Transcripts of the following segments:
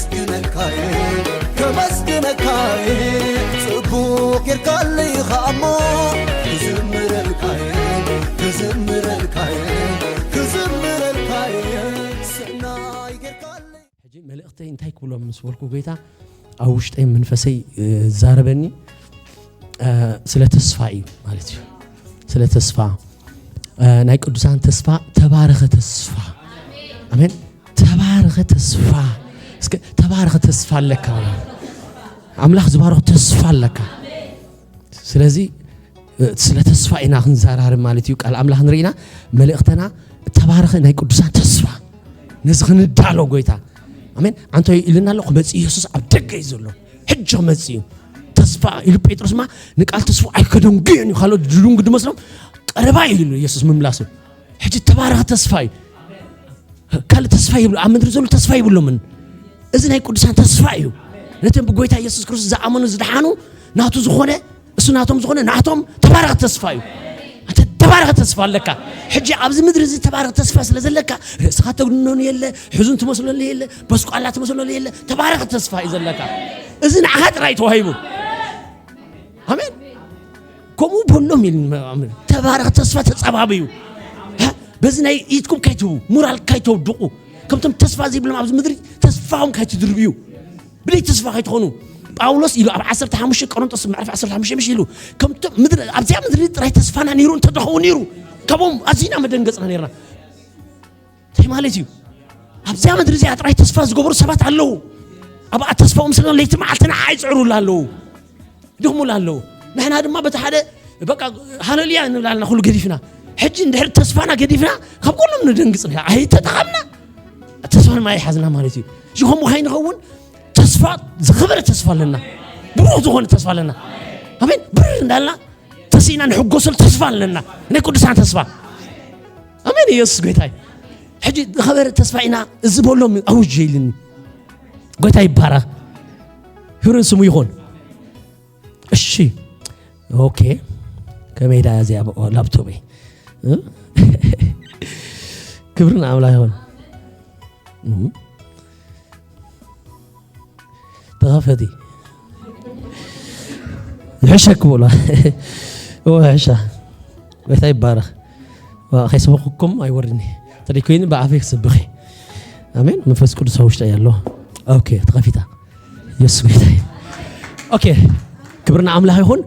ከመስግነካየ ከመስግነካየ ጽቡቕ ጌርካለይ ኸኣሞ ክዝምረልካየ ክዝምረልካየ ክዝምረልካየ ስናይ ጌርካለይ። ሕጂ መልእኽተይ እንታይ ክብሎም ምስ በልኩ፣ ጎይታ ኣብ ውሽጠይ መንፈሰይ ዛረበኒ። ስለ ተስፋ እዩ ማለት እዩ። ስለ ተስፋ፣ ናይ ቅዱሳን ተስፋ፣ ተባረኸ ተስፋ። ኣሜን። ተባረኸ ተስፋ። እስከ ተባረኸ ተስፋ ኣለካ። ኣምላኽ ዝባረኹ ተስፋ ኣለካ። ስለዚ ስለ ተስፋ ኢና ክንዘራርብ ማለት እዩ። ቃል ኣምላኽ ንርኢና፣ መልእኽተና ተባረኸ ናይ ቅዱሳን ተስፋ። ነዚ ክንዳሎ ጎይታ፣ ኣሜን፣ ኣንተ ኢልና ኣሎ። ክመጽእ ኢየሱስ ኣብ ደገ እዩ ዘሎ። ሕጂ ክመጽእ እዩ። ተስፋ ኢሉ ጴጥሮስ ማ ንቃል ተስፋ ኣይከደንጉዮን እዩ። ካልኦት ድድንጉ ድመስሎም ቀረባ እዩ ኢሉ ኢየሱስ ምምላሱ። ሕጂ ተባረኸ ተስፋ እዩ። ካልእ ተስፋ ይብሉ፣ ኣብ ምድሪ ዘሎ ተስፋ ይብሎምን። እዚ ናይ ቅዱሳን ተስፋ እዩ። ነቶም ብጎይታ ኢየሱስ ክርስቶስ ዝኣመኑ ዝደሓኑ ናቱ ዝኾነ፣ እሱ ናቶም ዝኾነ ናቶም ተባረኸ ተስፋ እዩ። ኣንተ ተባረኸ ተስፋ ኣለካ። ሕጂ ኣብዚ ምድሪ እዚ ተባረኸ ተስፋ ስለ ዘለካ፣ ርእስኻ ተግንኖን የለ፣ ሕዙን ትመስለሉ የለ፣ በስቋላ ትመስለሉ የለ። ተባረኸ ተስፋ እዩ ዘለካ። እዚ ንዓኻ ጥራይ ተዋሂቡ። ኣሜን። ከምኡ በሎም ኢሉ። ኣሜን። ተባረኸ ተስፋ ተጸባብዩ። በዚ ናይ ኢድኩም ካይትህቡ፣ ሞራል ካይተውድቑ፣ ከምቶም ተስፋ ዘይብሎም ኣብዚ ምድሪ ተስፋኹም ካይትድርብዩ፣ ብለይ ተስፋ ካይትኾኑ። ጳውሎስ ኢሉ ኣብ ዓሰርተ ሓሙሽተ ቆሮንቶስ ምዕራፍ ዓሰርተ ሓሙሽተ ምሽ ኢሉ፣ ከምቶም ምድሪ፣ ኣብዚኣ ምድሪ ጥራይ ተስፋና ነይሩ እንተደኸው ነይሩ፣ ካብኦም ኣዚና መደንገጽና ነይርና። እንታይ ማለት እዩ? ኣብዚኣ ምድሪ እዚኣ ጥራይ ተስፋ ዝገበሩ ሰባት ኣለዉ። ኣብኣ ተስፋኦም ስለ ለይቲ መዓልቲ ንዓ ይጽዕሩላ ኣለዉ፣ ይደኽሙላ ኣለዉ። ንሕና ድማ በቲ ሓደ በቃ ሃለሉያ ንብላልና ኩሉ ገዲፍና። ሕጂ እንድሕር ተስፋና ገዲፍና ካብ ኩሎም ንደንግጽ ንሕና ኣይተጠቐምና፣ ተስፋ ንማ ይሓዝና ማለት እዩ። እዚ ከምኡ ከይንኸውን ተስፋ፣ ዝኸበረ ተስፋ ኣለና፣ ብሩኽ ዝኾነ ተስፋ ኣለና። ኣሜን። ብር እንዳልና ተስኢና ንሕጎሰሉ ተስፋ ኣለና፣ ናይ ቅዱሳን ተስፋ። ኣሜን። ኢየሱስ ጎይታይ። ሕጂ ዝኸበረ ተስፋ ኢና፣ እዚ በሎም ኣውጅ ኢልኒ። ጎይታ ይባረኽ፣ ክብርን ስሙ ይኹን። እሺ፣ ኦኬ። ከመይ ዳ እዚኣ ላፕቶፕ እይ? ክብርን ኣምላኽ ይኹን። ተኸፈቲ። ይሕሸክ ብሎ። እወ፣ ሕሻ። ጎይታ ይባረኽ። ዋ፣ ከይሰበኹኩም ኣይወርድኒ። ተደይ ኮይኑ ብኣፈይ ክስብኽ። ኣሜን። መንፈስ ቅዱስ ኣብ ውሽጠይ ኣሎ። ኦኬ፣ ተኸፊታ። የሱስ ጎይታ እዩ። ኦኬ፣ ክብርና ኣምላኽ ይኹን።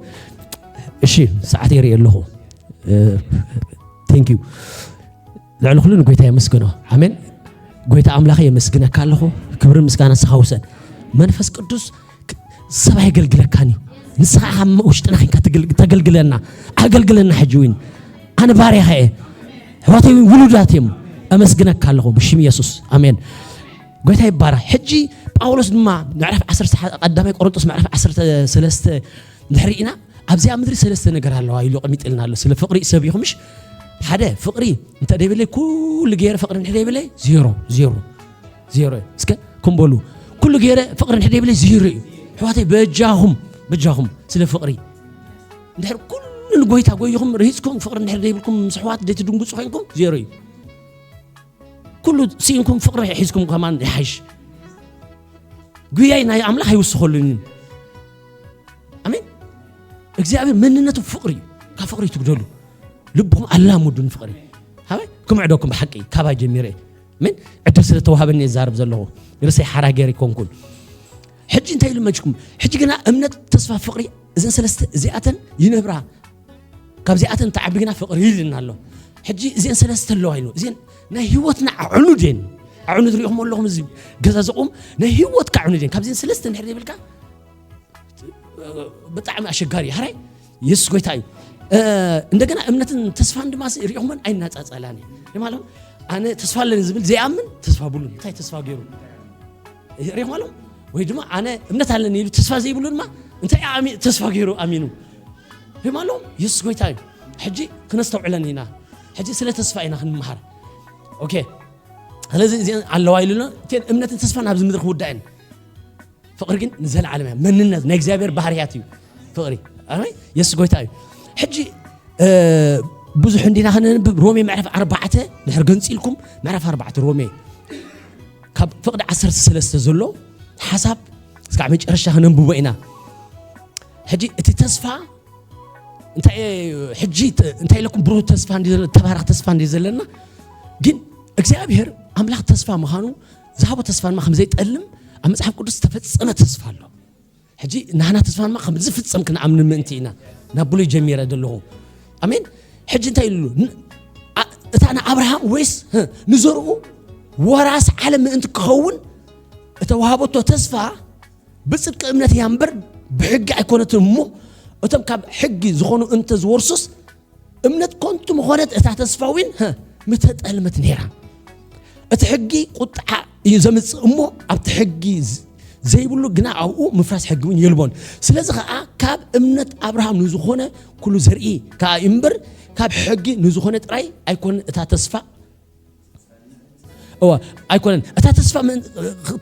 እሺ፣ ሰዓት የርኢ ኣለኹ። ቴንክ ዩ። ልዕሊ ኩሉ ንጎይታ የመስግኖ። ኣሜን። ጎይታ ኣምላኸ የመስግነካ ኣለኹ። ክብርን ምስጋና ንስኻ ውሰድ። መንፈስ ቅዱስ ክ-፣ ሰብ ኣየገልግለካን እዩ። ንስኻ ኢኻ ኣብ ውሽጥና ዄንካ ትግል-፣ ተገልግለና። ኣገልግለና ሕጂ እውን። ኣነ ባርያኻ እየ። ኣሕዋተይ እውን ውሉዳት እዮም። ኣመስግነካ ኣለኹ ብሽም የሱስ። ኣሜን። ጎይታ ይባረኽ። ሕጂ ጳውሎስ ድማ ምዕራፍ ዓሰርተ፣ ቀዳማይ ቆሮንቶስ ምዕራፍ ዓሰርተ ሰለስተ እንድሕር ርኢና፣ ኣብዚኣ ምድሪ ሰለስተ ነገር ኣለዋ ኢሉ ኣቐሚጥልና ኣሎ። ስለ ፍቕሪ ሰብ ኢኹምሽ። ሓደ፣ ፍቕሪ እንተ ደይብለይ፣ ኩሉ ገይረ ፍቕሪ እንድሕር ደይብለይ፣ ዜሮ፣ ዜሮ፣ ዜሮ። እስከ ከም በሉ፣ ኩሉ ገይረ ፍቕሪ እንድሕር ደይብለይ፣ ዜሮ እዩ። ኣሕዋተይ፣ በጃኹም፣ በጃኹም፣ ስለ ፍቕሪ። እንድሕር ኩሉ ንጎይታ ጎይኹም፣ ርሂጽኩም፣ ፍቕሪ እንድሕር ደይብልኩም፣ ምስ ኣሕዋት ደይትድንግጹ ኮይንኩም፣ ዜሮ እዩ። ኩሉ ስኢንኩም ፍቕሪ ሒዝኩም ከማን ይሓይሽ። ጉያይ ናይ ኣምላኽ ኣይውስኸሉን እዩ። ኣሜን። እግዚኣብሔር መንነቱ ፍቕሪ እዩ። ካብ ፍቕሪ ትጉደሉ። ልብኹም ኣላሙዱ ንፍቕሪ። ሃበይ ክምዕደኩም ብሓቂ ካባይ ጀሚረ እየ። ኣሜን። ዕድል ስለ ተዋህበኒ እየ ዝዛረብ ዘለኹ። ርእሰይ ሓራ ገይረ ኣይኮንኩን። ሕጂ እንታይ ኢሉ መጅኩም? ሕጂ ግና እምነት፣ ተስፋ፣ ፍቕሪ፣ እዘን ሰለስተ እዚኣተን ይነብራ። ካብዚኣተን እትዓቢ ግና ፍቕሪ ኢልና ኣሎ። ሕጂ እዚአን ሰለስተ ኣለዋ ኢሉ። እዚአን ናይ ህይወትና ኣዕኑድ እየን። ኣዕኑድ ሪኢኹም ኣለኹም፣ እዚ ገዛ ዝቑም ናይ ህይወትካ ኣዕኑድ እየን። ካብዚአን ሰለስተ እንድሕር ዘይብልካ፣ ብጣዕሚ ኣሸጋሪ እዩ። ሕራይ የሱስ ጎይታ እዩ። እ፣ እንደገና እምነትን ተስፋን ድማ ሲ-፣ ሪኢኹመን ኣይናጻጸላን እየን። ሪኢኹም ኣለኹም? ኣነ ተስፋ ኣለኒ ዝብል ዘይኣምን ተስፋ ብሉን። እንታይ ተስፋ ገይሩ? ሪኢኹም ኣለኹም? ወይ ድማ ኣነ እምነት ኣለኒ ኢሉ ተስፋ ዘይብሉ ድማ እንታይ ኣሚ-፣ ተስፋ ገይሩ ኣሚኑ? ሪኢኹም ኣለኹም? የሱስ ጎይታ እዩ። ሕጂ ክነስተውዕለን ኢና። ሕጂ ስለ ተስፋ ኢና ክንመሃር። ኦኬ። ስለዚ እዚአን ኣለዋ ኢሉና፣ እተን እምነትን ተስፋን ኣብዚ ምድሪ ክውዳእ እየን። ፍቕሪ ግን ንዘለዓለም እያ። መንነት ናይ እግዚኣብሔር ባህርያት እዩ ፍቕሪ። ኣሜን። የሱስ ጎይታ እዩ። ሕጂ፣ እ፣ ብዙሕ እንዲና ከነንብብ፣ ሮሜ ምዕራፍ ኣርባዕተ፣ ድሕር ገንጺልኩም፣ ምዕራፍ ኣርባዕተ ሮሜ፣ ካብ ፍቕዲ ዓሰርተ ሰለስተ ዘሎ፣ ሓሳብ እስካዕ መጨረሻ ክነንብቦ ኢና። ሕጂ እቲ ተስፋ እንታይ ሕጂ እንታይ ኢለኩም ብሩህ ተስፋ እንዲ ተባረኽ ተስፋ እንዲ ዘለና። ግን እግዚኣብሔር ኣምላኽ ተስፋ ምዃኑ ዝሃቦ ተስፋ ድማ ከም ዘይጠልም ኣብ መጽሓፍ ቅዱስ ዝተፈጸመ ተስፋ ኣሎ። ሕጂ ናህና ተስፋ ድማ ከም ዝፍጸም ክንኣምን ምእንቲ ኢና ናብ ብሉይ ጀሚረ ዘለኹ። ኣሜን። ሕጂ እንታይ ኢሉ እታ ንኣብርሃም ወይስ ንዘርኡ ወራስ ዓለም ምእንቲ ክኸውን እተዋሃበቶ ተስፋ ብጽድቂ እምነት እያ እምበር ብሕጊ ኣይኮነትን እሞ እቶም ካብ ሕጊ ዝኾኑ እንተ ዝወርሱስ እምነት ኮንቱ ምኾነት እታ ተስፋ እውን ምተጠልመት ነይራ። እቲ ሕጊ ቁጥዓ እዩ ዘምጽእ እሞ ኣብቲ ሕጊ ዘይብሉ ግና ኣብኡ ምፍራስ ሕጊ እውን የልቦን። ስለዚ ኸዓ ካብ እምነት ኣብርሃም ንዝኾነ ኩሉ ዘርኢ ከዓ እምበር ካብ ሕጊ ንዝኾነ ጥራይ ኣይኮነን እታ ተስፋ እዋ ኣይኮነን እታ ተስፋ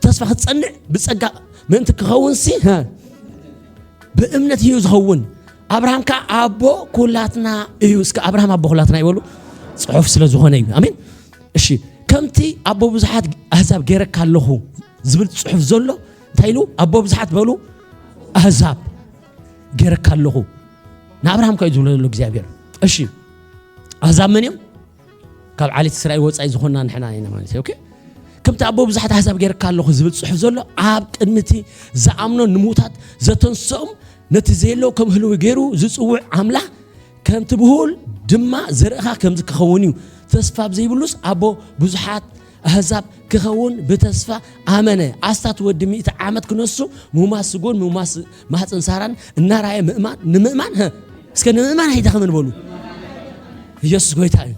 ተስፋ ክትጸንዕ ብጸጋ ምእንቲ ክኸውን ሲ ብእምነት እዩ ዝኸውን። ኣብርሃም ከዓ ኣቦ ኩላትና እዩ። እስከ ኣብርሃም ኣቦ ኩላትና ይበሉ። ጽሑፍ ስለ ዝኾነ እዩ። ኣሜን። እሺ ከምቲ ኣቦ ብዙሓት ኣህዛብ ገይረካ ኣለኹ ዝብል ጽሑፍ ዘሎ እንታይ ኢሉ ኣቦ ብዙሓት በሉ ኣህዛብ ገይረካ ኣለኹ። ንኣብርሃም ከ እዩ ዝብሎ ዘሎ እግዚኣብሔር። እሺ ኣህዛብ መን እዮም? ካብ ዓሌት እስራኤል ወፃኢ ዝኾንና ንሕና ኢና ማለት እዩ። ኦኬ ከምቲ ኣቦ ብዙሓት ኣህዛብ ገይረካ ኣለኹ ዝብል ፅሑፍ ዘሎ ኣብ ቅድሚ እቲ ዝኣምኖ ንምውታት ዘተንስኦም ነቲ ዘየለው ከም ህልዊ ገይሩ ዝፅውዕ ኣምላኽ ከምቲ ብሁል ድማ ዘርእኻ ከምዚ ክኸውን እዩ። ተስፋ ብዘይብሉስ ኣቦ ብዙሓት ኣህዛብ ክኸውን ብተስፋ ኣመነ። ኣስታት ወዲ ሚእቲ ዓመት ክነሱ ምውማስ ስጎን ምውማስ ማህፀን ሳራን እናራየ ምእማን ንምእማን እስከ ንምእማን ኣይደኸመን በሉ። ኢየሱስ ጎይታ እዩ።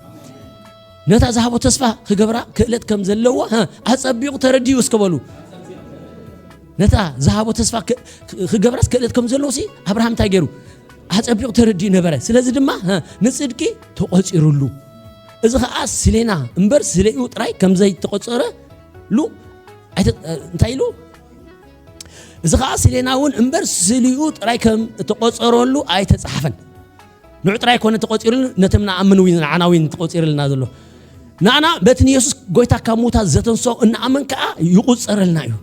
ነታ ዝሃቦ ተስፋ ክገብራ ክእለት ከም ዘለዎ ኣጸቢቑ ተረዲኡ እስከ በሉ። ነታ ዝሃቦ ተስፋ ክገብራስ ክእለት ከም ዘለዎ ሲ ኣብርሃም እንታይ ገይሩ ኣጸቢቑ ተረዲኡ ነበረ። ስለዚ ድማ ንጽድቂ ተቖጺሩሉ። እዚ ኸዓ ስሌና እምበር ስሌኡ ጥራይ ከም ዘይተቖጸረሉ እንታይ ኢሉ? እዚ ኸዓ ስሌና እውን እምበር ስሌኡ ጥራይ ከም እተቖጸረሉ ኣይተጻሕፈን። ንዑ ጥራይ ኮነ ተቖጺሩሉ ነቶም ንኣምን እውን ንዓና እውን ተቖጺሩልና ዘሎ ንኣና በቲ ንየሱስ ጎይታ ካብ ሙታ ዘተንስኦ እንኣምን ከኣ ይቑጸረልና እዩ።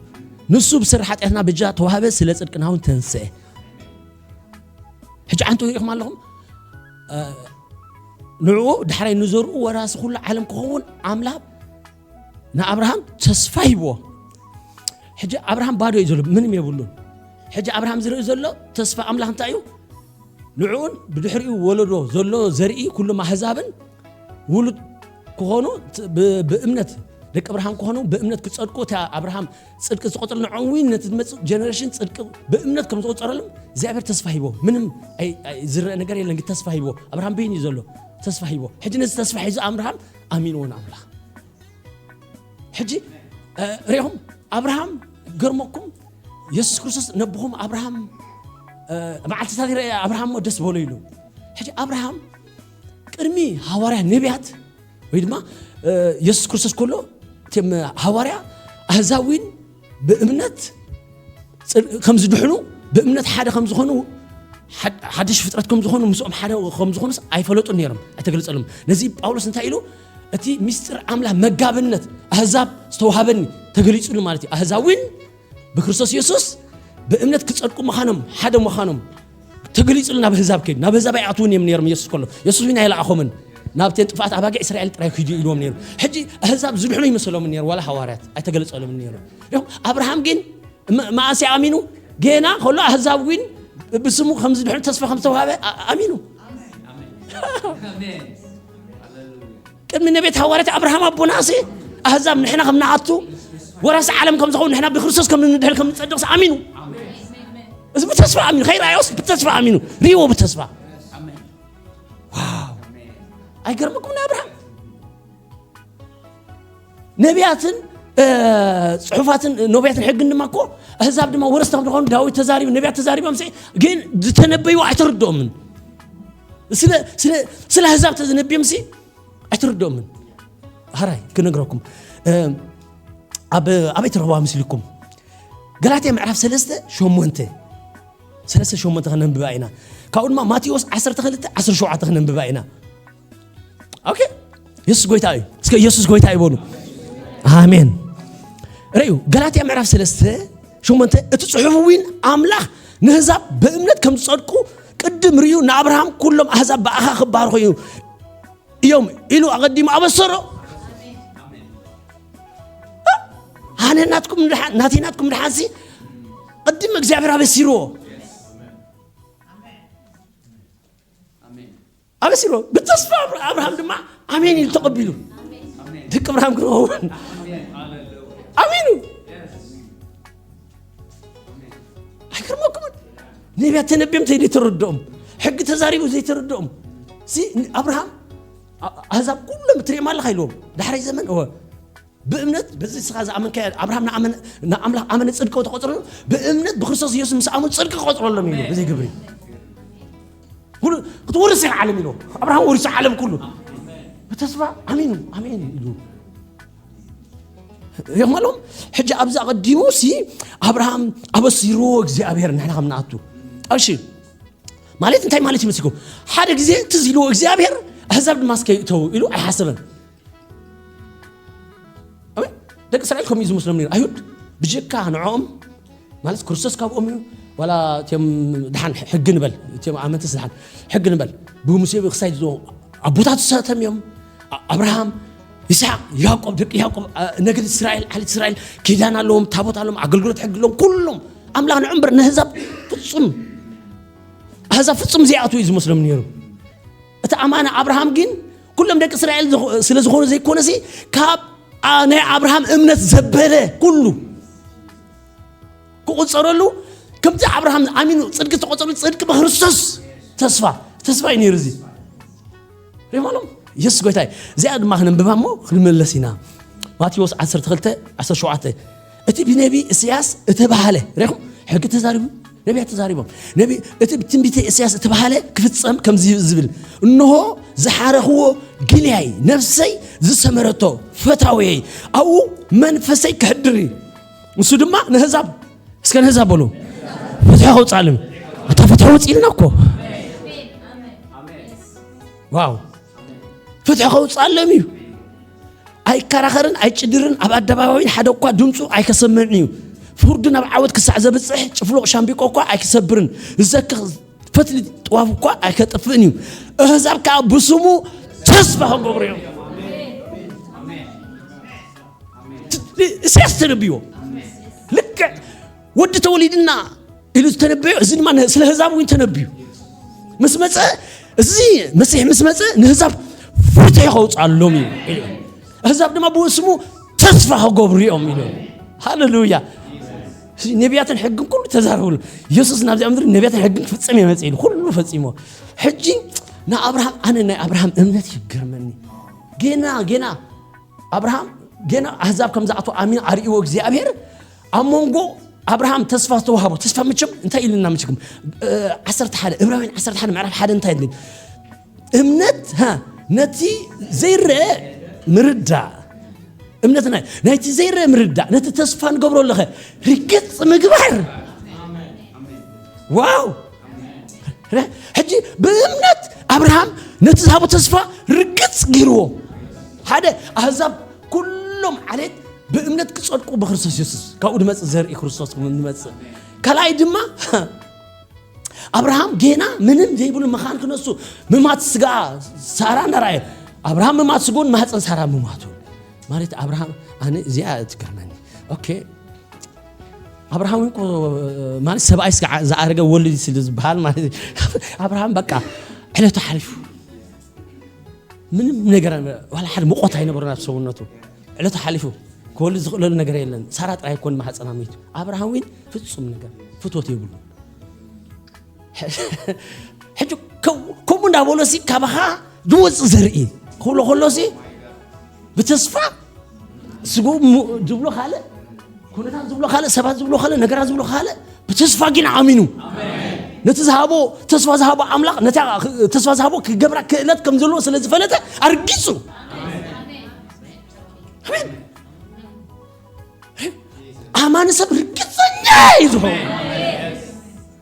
ንሱ ብስር ሓጢኣትና ብጃ ተዋህበ ስለ ጽድቅና እውን ተንስአ። ሕጂ ዓንቱ ሪኢኹም ኣለኹም። ንዕኡ ዳሕራይ ንዘርኡ ወራሲ ኩሉ ዓለም ክኸውን ኣምላኽ ንኣብርሃም ተስፋ ሂብዎ። ሕጂ ኣብርሃም ባዶ እዩ ዘሎ፣ ምንም የብሉን። ሕጂ ኣብርሃም ዝርኢ ዘሎ ተስፋ ኣምላኽ እንታይ እዩ? ንዕኡን ብድሕሪኡ ወለዶ ዘሎ ዘርኢ ኩሎም ኣህዛብን ውሉድ ክኾኑ ብእምነት ደቂ ኣብርሃም ክኾኑ ብእምነት ክጸድቁ እታ ኣብርሃም ጽድቂ ዝቆጽር ንዕኡ እውን ነቲ ዝመጽእ ጀነሬሽን ጽድቂ ብእምነት ከም ዝቆጸረሎም እግዚኣብሔር ተስፋ ሂቦ። ምንም ዝረአ ነገር የለን፣ ግን ተስፋ ሂቦ። ኣብርሃም በይኑ እዩ ዘሎ ተስፋ ሂቦ። ሕጂ ነዚ ተስፋ ሒዙ ኣብርሃም ኣሚንዎ ንኣምላኽ። ሕጂ ሪኹም ኣብርሃም ገርመኩም የሱስ ክርስቶስ ነብኹም ኣብርሃም መዓልትታት ይረአ ኣብርሃም ደስ በሎ ኢሉ። ሕጂ ኣብርሃም ቅድሚ ሃዋርያ ነቢያት ወይ ድማ የሱስ ክርስቶስ ከሎ እቶም ሃዋርያ ኣህዛብ እውን ብእምነት ከም ዝድሕኑ ብእምነት ሓደ ከም ዝኾኑ ሓድሽ ፍጥረት ከም ዝኾኑ ምስኦም ሓደ ከም ዝኾኑስ ኣይፈለጡን ነይሮም ኣይተገልጸሎም። ነዚ ጳውሎስ እንታይ ኢሉ እቲ ሚስጥር ኣምላኽ መጋብነት ኣህዛብ ዝተዋሃበኒ ተገሊጹሉ ማለት እዩ። ኣህዛብ እውን ብክርስቶስ የሱስ ብእምነት ክጸድቁ ምዃኖም ሓደ ምዃኖም ተገሊጹሉ ናብ ኣህዛብ ከይዱ ናብ ኣህዛብ ኣይኣትውን እዮም ነይሮም። የሱስ ከሎ የሱስ እውን ኣይለኣኾምን ናብተን ጥፋኣት ኣባጊዕ እስራኤል ጥራይ ክዱ ኢልዎም ነይሩ። ሕጂ ኣህዛብ ዝድሕኑ ይመሰሎም ነይሩ ዋላ ሃዋርያት ኣይተገለጸሎም ነይሩ። ሪኹም ኣብርሃም ግን መኣስ ኣሚኑ ገና ከሎ ኣህዛብ እውን ብስሙ ከም ዝድሕኑ ተስፋ ከም ዝተዋሃበ ኣሚኑ። ቅድሚ ነቤት ሃዋርያት ኣብርሃም ኣቦናሲ ኣህዛብ ንሕና ከም ንኣቱ ወራሲ ዓለም ከም ዝኸውን ንሕና ብክርስቶስ ከም ንድሕር ከም ንጸድቕስ ኣሚኑ። እዚ ብተስፋ ኣሚኑ ከይረኣዮስ ብተስፋ ኣሚኑ ሪዎ ብተስፋ። ዋው ኣይገርመኩም ንኣብርሃም ነቢያትን ጽሑፋትን ነቢያትን ሕግን ድማ እኮ ኣህዛብ ድማ ወረስታ ዝኾኑ ዳዊት ተዛሪቡ ነቢያት ተዛሪቦም ሲ ግን ዝተነበይዎ ኣይተረድኦምን። ስለ ኣህዛብ ተዝነቢዮም ሲ ኣይተረድኦምን። ሃራይ ክነግረኩም ኣበይ ትረኽባ ምስልኩም ገላትያ ምዕራፍ ሰለስተ ሸሞንተ ሰለስተ ሸሞንተ ክነንብባ ኢና። ካብኡ ድማ ማቴዎስ ዓሰርተ ክልተ ዓሰርተ ሸውዓተ ክነንብባ ኢና። ኦኬ የሱስ ጎይታ እዩ። እስከ የሱስ ጎይታ ይበሉ። ኣሜን። ርእዩ ገላትያ ምዕራፍ ሰለስተ ሸሞንተ፣ እቲ ጽሑፍ እውን ኣምላኽ ንህዛብ ብእምነት ከም ዝጸድቁ ቅድም ርእዩ ንኣብርሃም ኩሎም ኣህዛብ ብኣኻ ክባርኹ እዩ እዮም ኢሉ ኣቐዲሙ ኣበሰሮ። ኣነ ናትኩም ድሓን ናተይ ናትኩም ድሓንሲ ቅድም እግዚኣብሔር ኣበሲርዎ። ኣበሲርዎ ብተስፋ ኣብርሃም ድማ ኣሜን ኢሉ ተቐቢሉ። ደቂ ኣብርሃም ክንኸውን ኣሜኑ። ኣይገርመኩምን? ነቢያት ተነቢዮም ዘይተረድኦም፣ ሕጊ ተዛሪቡ ዘይተረድኦም። እዚ ኣብርሃም ኣህዛብ ኩሎም እትሪኦም ኣለኻ ኢልዎም። ዳሕራይ ዘመን እወ ብእምነት በዚ ስኻ ዝኣመንካ ኣብርሃም ንኣመነ ንኣምላኽ ኣመነ ጽድቂ ተቆጽረሉ። ብእምነት ብክርስቶስ ኢየሱስ ምስ ኣመኑ ጽድቂ ቆጽረሎም ኢሉ ብዘይ ግብሪ ክትወርስ ኢኻ ዓለም ኢሉ ኣብርሃም ወሪሱ ዓለም ኩሉ ብተስፋ ኣሚኑ ኣሜን ኢሉ ይቕመሎም። ሕጂ ኣብዚ ኣቐዲሙ ሲ ኣብርሃም ኣበሲርዎ እግዚኣብሔር ንሕና ከም ንኣቱ እሺ ማለት እንታይ ማለት ይመስልኩም? ሓደ ግዜ ትዝ ኢልዎ እግዚኣብሔር ኣህዛብ ድማ እስከ ይእተው ኢሉ ኣይሓሰበን። ኣሜን። ደቂ እስራኤል ከምኡ እዩ ዝመስሎም ነይሩ። ኣይሁድ ብጀካ ንዕኦም ማለት ክርስቶስ ካብኦም እዩ ዋላ እቲኦም ድሓን ሕጊ ንበል እቲኦም ኣመንትስ ድሓን ሕጊ ንበል ብሙሴ ክሳይ ዝዞ ኣቦታት ዝሰተም እዮም። ኣብርሃም ይስሓቅ ያዕቆብ ደቂ ያዕቆብ ነገድ እስራኤል ዓሌት እስራኤል ኪዳን ኣለዎም ታቦት ኣለዎም ኣገልግሎት ሕጊ ኣለዎም ኩሎም ኣምላኽ ንዕምበር ንህዛብ ፍጹም ኣህዛብ ፍጹም ዘይኣትዉ እዩ ዝመስሎም ነይሩ። እቲ ኣማኒ ኣብርሃም ግን ኩሎም ደቂ እስራኤል ስለ ዝኾኑ ዘይኮነሲ ካብ ናይ ኣብርሃም እምነት ዘበለ ኩሉ ክቁጸረሉ ከምቲ ኣብርሃም ኣሚኑ ጽድቂ ዝተቆጸረሉ ጽድቂ ብክርስቶስ ተስፋ ተስፋ እዩ ነይሩ እዚ ሪማሎም የሱስ ጎይታ እዩ። እዚኣ ድማ ክነንብባ እሞ ክንመለስ ኢና። ማቴዎስ ዓሰርተ ክልተ ዓሰርተ ሸውዓተ እቲ ብነቢ እስያስ እተባህለ ሬኹም ሕጊ ተዛሪቡ ነቢያት ተዛሪቦም ነቢ እቲ ትንቢተ እስያስ እተባህለ ክፍጸም ከምዚ ዝብል እንሆ ዝሓረኽዎ ግልያይ ነፍሰይ ዝሰመረቶ ፈታውየይ ኣብኡ መንፈሰይ ክሕድር እዩ። ንሱ ድማ ንህዛብ እስከ ንህዛብ በሉ ፍትሒ ከውፅኣሎም። ኣታ ፍትሒ ወፂእልና እኮ ዋው ፍትሒ ከውፅኣሎም እዩ። ኣይከራኸርን ኣይጭድርን ኣብ ኣደባባይን ሓደ እኳ ድምፁ ኣይከሰምዕን እዩ። ፍርዱ ናብ ዓወት ክሳዕ ዘብፅሕ ጭፍሉቕ ሻምቢቆ እኳ ኣይክሰብርን። ዝዘክኽ ፈትሊ ጥዋፍ እኳ ኣይከጥፍእን እዩ። ኣህዛብ ከዓ ብስሙ ተስፋ ክገብሩ እዮም። እስያስ ተነብዮ ልክዕ ወዲ ተወሊድና ኢሉ ዝተነበዮ እዚ ድማ ስለ ህዛብ እውን ተነብዩ ምስ መፀ እዚ መሲሕ ምስ መፀ ንህዛብ ፍትሒ ከውፅኣሎም እዩ። ህዛብ ድማ ብስሙ ተስፋ ክገብሩ እዮም ኢሉ። ሃሌሉያ። ነቢያትን ሕግን ኩሉ ተዛረብሉ። ኢየሱስ ናብዚኣ ምድሪ ነቢያትን ሕግን ክፍጸም እየ መጽእ ኢሉ ኩሉ ፈጺሞ። ሕጂ ንኣብርሃም ኣነ ናይ ኣብርሃም እምነት ይገርመኒ። ጌና ጌና ኣብርሃም ጌና ኣህዛብ ከም ዝኣትዎ ኣሚኑ ኣርእይዎ እግዚኣብሔር ኣብ መንጎ ኣብርሃም ተስፋ ዝተዋህቦ ተስፋ ምችም እንታይ ኢልና ምችኩም ዓሰርተ ሓደ እብራውያን ዓሰርተ ሓደ ምዕራፍ ሓደ እንታይ ይብል እምነት ነቲ ዘይረአ ምርዳእ እምነትና ናይቲ ዘይረአ ምርዳእ ነቲ ተስፋ ንገብሮ ኣለኸ ርግፅ ምግባር ዋው ሕጂ ብእምነት ኣብርሃም ነቲ ዝሃቦ ተስፋ ርግፅ ገይርዎ ሓደ ኣህዛብ ኩሎም ዓሌት ብእምነት ክፀድቁ ብክርስቶስ የሱስ ካብኡ ድመፅእ ዘርኢ ክርስቶስ ዝመፅእ ካልኣይ ድማ ኣብርሃም ጌና ምንም ዘይብሉ መኻን ክነሱ ምማት ስጋ ሳራ እናረኣየ ኣብርሃም ምማት ስጎን ማህፀን ሳራ ምማቱ ማለት ኣብርሃም ኣነ እዚኣ ትገርመኒ ኦኬ ኣብርሃም እኮ ማለት ሰብኣይ ስጋ ዝኣረገ ወልድ ስለ ዝበሃል ማለት ኣብርሃም በቃ ዕለቱ ሓሊፉ ምንም ነገር ዋላ ሓደ ሙቆት ኣይነበረን ኣብ ሰውነቱ ዕለቱ ሓሊፉ ክወልድ ዝኽእለሉ ነገር የለን ሳራ ጥራይ ኮን ማህፀና ሚቱ ኣብርሃም ዊን ፍጹም ነገር ፍቶት የብሉ ሕጂ ከምኡ እንዳበሎ ሲ ካባኻ ዝወፅእ ዘርኢ ክብሎ ከሎ ሲ ብተስፋ ስጉ ዝብሎ ካልእ ኩነታት ዝብሎ ካልእ ሰባት ዝብሎ ካልእ ነገራት ዝብሎ ካልእ ብተስፋ ግን ኣሚኑ ነቲ ዝሃቦ ተስፋ ዝሃቦ ኣምላኽ ነታ ተስፋ ዝሃቦ ክገብራ ክእለት ከም ዘለዎ ስለ ዝፈለጠ ኣርጊጹ ኣሜን ኣማኒ ሰብ ርግጸኛ እዩ ዝኾነ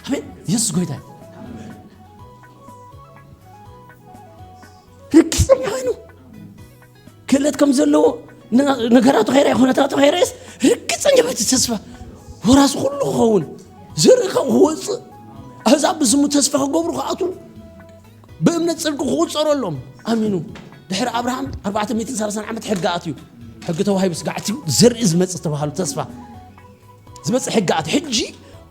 ኣሜን የሱስ ጎይታ ርግጸኛ ኮይኑ ክእለት ከም ዘለዎ ነገራቱ ኸይረ ኩነታቱ ኸይረስ ርግጸኛ በቲ ተስፋ ወራሲ ኩሉ ክኸውን፣ ዘርኢ ክወፅእ፣ ኣህዛብ ብስሙ ተስፋ ክገብሩ ክኣትዉ፣ ብእምነት ጽድቂ ክቑጸረሎም ኣሚኑ። ድሕሪ ኣብርሃም ኣርባዕተ ሚእትን ሰላሳን ዓመት ሕጊ ኣትዩ። ሕጊ ተዋሂቡ ስጋዕትዩ ዘርኢ ዝመጽእ ዝተባህሉ ተስፋ ዝመጽእ ሕጊ ኣትዩ። ሕጂ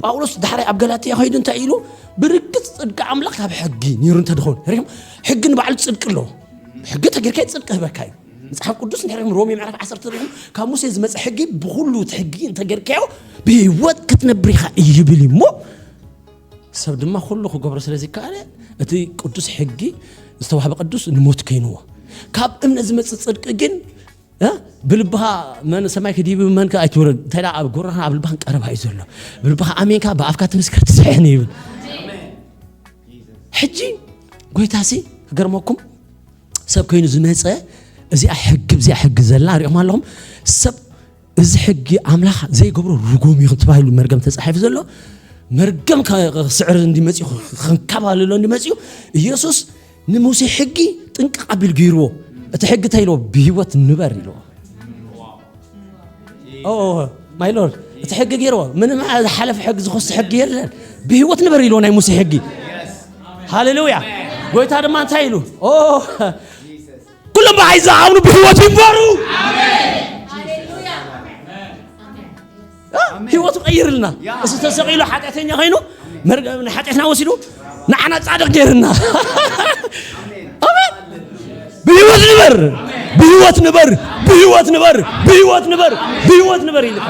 ጳውሎስ ዳሕራይ ኣብ ገላትያ ከይዱ እንታይ ኢሉ? ብርግጽ ጽድቂ ኣምላኽ ካብ ሕጊ ነይሩ እንተድኸውን። ሪኹም? ሕጊ ንባዕሉ ጽድቂ ኣለዎ። ሕጊ ተጌርካይ ጽድቂ ህበካ እዩ። መጽሓፍ ቅዱስ እንድሕር ሮሜ ምዕራፍ ዓሰርተ ሪኹም? ካብ ሙሴ ዝመጽእ ሕጊ ብኹሉ እቲ ሕጊ እንተጌርካዮ ብህይወት ክትነብር ኢኻ እዩ ይብል እዩ። እሞ ሰብ ድማ ኩሉ ክገብሮ ስለ ዘይከኣለ፣ እቲ ቅዱስ ሕጊ ዝተዋህበ ቅዱስ ንሞት ከይንዎ። ካብ እምነት ዝመጽእ ጽድቂ ግን፣ እ፣ ብልብኻ መን ሰማይ ክዲብ መን ከ ኣይትውረድ። እንታይ ደኣ ኣብ ጎረኻ ኣብ ልብኻን ቀረባ እዩ ዘሎ። ብልብኻ ኣሜንካ ብኣፍካ ትምስክር ትስሕን ይብል። ሕጂ ጎይታሲ ክገርመኩም ሰብ ኮይኑ ዝመጸ እዚኣ ሕጊ፣ እዚኣ ሕጊ ዘላ ሪኦም ኣለኹም። ሰብ እዚ ሕጊ ኣምላኽ ዘይገብሮ ርጉም እዩ ተባሂሉ መርገም ተጻሒፉ ዘሎ መርገም ከ-፣ ክስዕር እንዲመጽኡ፣ ከንካባልሎ እንዲመጽኡ ኢየሱስ ንሙሴ ሕጊ ጥንቅቕ ኣቢሉ ገይርዎ። እቲ ሕጊ እንታይ ኢልዎ? ብህይወት ንበር ኢልዎ። ኦ፣ ማይ ሎርድ፣ እቲ ሕጊ ገይርዎ። ምንም ዝሓለፈ ሕጊ ዝኸሱ ሕጊ የለን። ብህይወት ንበር ኢልዎ ናይ ሙሴ ሕጊ። ሃሌሉያ። ጎይታ ድማ እንታይ ኢሉ? ኦ፣ ኩሎም ብዓይ ዝኣምኑ ብህይወት ይንበሩ። እ? ህይወቱ ቀይርልና። እሱ ተሰቒሉ ሓጢኣተኛ ኮይኑ መርገ-፣ ንሓጢኣትና ወሲዱ ንዓና ጻድቕ ገይርና። ኣሜን። ብህይወት ንበር፣ ብህይወት ንበር፣ ብህይወት ንበር፣ ብህይወት ንበር፣ ብህይወት ንበር ኢልካ።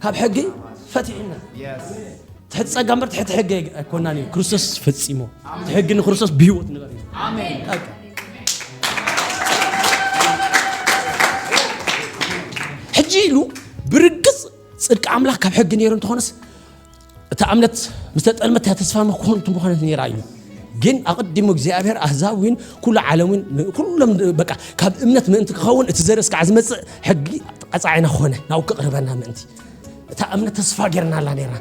ካብ ሕጊ ፈቲሕና። ትሕቲ ጸጋ እምበር ትሕቲ ሕጊ ኣይኮናን እዩ። ክርስቶስ ፈጺሞ። እቲ ሕጊ ንክርስቶስ ብህይወት ንበር እዩ። ኣሜን። በቃ። ሕጂ ኢሉ ብርግጽ ጽድቂ ኣምላኽ ካብ ሕጊ ነይሩ እንተኾነስ፣ እታ እምነት ምስ ተጠልመት እታ ተስፋ መኮንቱ ምኾነት ነይራ ኢሉ። ግን ኣቐዲሙ እግዚኣብሔር ኣህዛብ እውን ኩሉ ዓለም እውን ኩሎም በቃ ካብ እምነት ምእንቲ ክኸውን እቲ ዘርእስ ከዓ ዝመጽእ ሕጊ ቀጻዒና ክኾነ ናብኡ ክቕርበና ምእንቲ። እታ እምነት ተስፋ ጌርናላ ነይራ።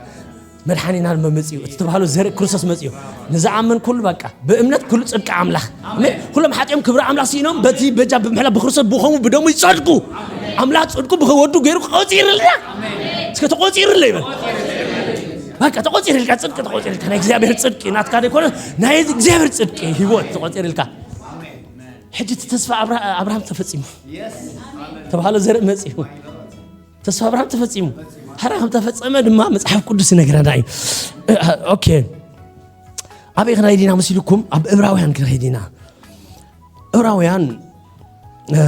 መድሓኒና ድማ መጺኡ፣ እቲ ተባህሎ ዘርኢ ክርስቶስ መጺኡ። ንዝኣምን ኩሉ በቃ ብእምነት ኩሉ ጽድቂ ኣምላኽ። ኣሜን። ኩሎም ሓጢኦም ክብሪ ኣምላኽ ስኢኖም በቲ በጃ ብምሕላ ብክርስቶስ ብኸሙ ብደሙ ይጸድቁ። ኣምላኽ ጽድቁ ብኸወዱ ገይሩ ቆጺርልና። እስከ ተቆጺርለ ይበል። በቃ ተቆጺርልካ፣ ጽድቂ ተቆጺርልካ። ናይ እግዚኣብሔር ጽድቂ ናትካ ዘይኮነ ናይ እግዚኣብሔር ጽድቂ ህይወት ተቆጺርልካ። ሕጂ እቲ ተስፋ ኣብራ-፣ ኣብርሃም ተፈጺሙ። ተባህሎ ዘርኢ መጺኡ። ተስፋ ኣብርሃም ተፈጺሙ። ሓራ ከም ተፈጸመ ድማ መጽሓፍ ቅዱስ ይነግረና እዩ። እ፣ ኦኬ። ኣበይ ክንኸይድ ኢና መሲልኩም? ኣብ ዕብራውያን ክንኸይድ ኢና። ዕብራውያን፣ እ፣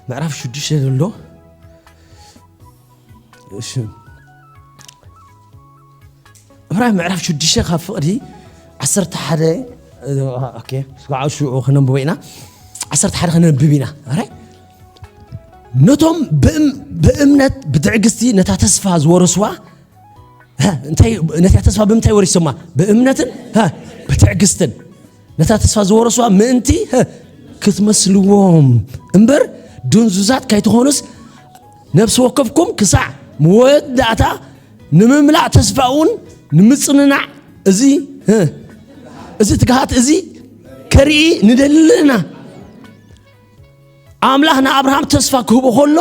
ምዕራፍ ሽዱሽተ ዘሎ። እሺ። ዕብራውያን ምዕራፍ ሽዱሽተ ካብ ፍቕዲ ዓሰርተ ሓደ፣ እ፣ ኦኬ፣ ስጋዕ ሽዑ ክነንብቦ ኢና። ዓሰርተ ሓደ ክነንብብ ኢና። ኣራይ? ነቶም ብእም-፣ ብእምነት ብትዕግስቲ ነታ ተስፋ ዝወረስዋ፣ ሀ፣ እንታይ፣ ነታ ተስፋ ብምንታይ ወሪሶማ? ብእምነትን፣ ሀ፣ ብትዕግስትን። ነታ ተስፋ ዝወረስዋ ምእንቲ፣ ሀ፣ ክትመስልዎም እምበር ድንዙዛት ከይትኾኑስ ነፍሲ ወከፍኩም ክሳዕ መወዳእታ ንምምላእ ተስፋ እውን ንምጽንናዕ እዚ፣ እ፣ እዚ ትግሃት እዚ ከርኢ ንደሊ ኣለና። ኣምላኽ ንኣብርሃም ተስፋ ክህቦ ከሎ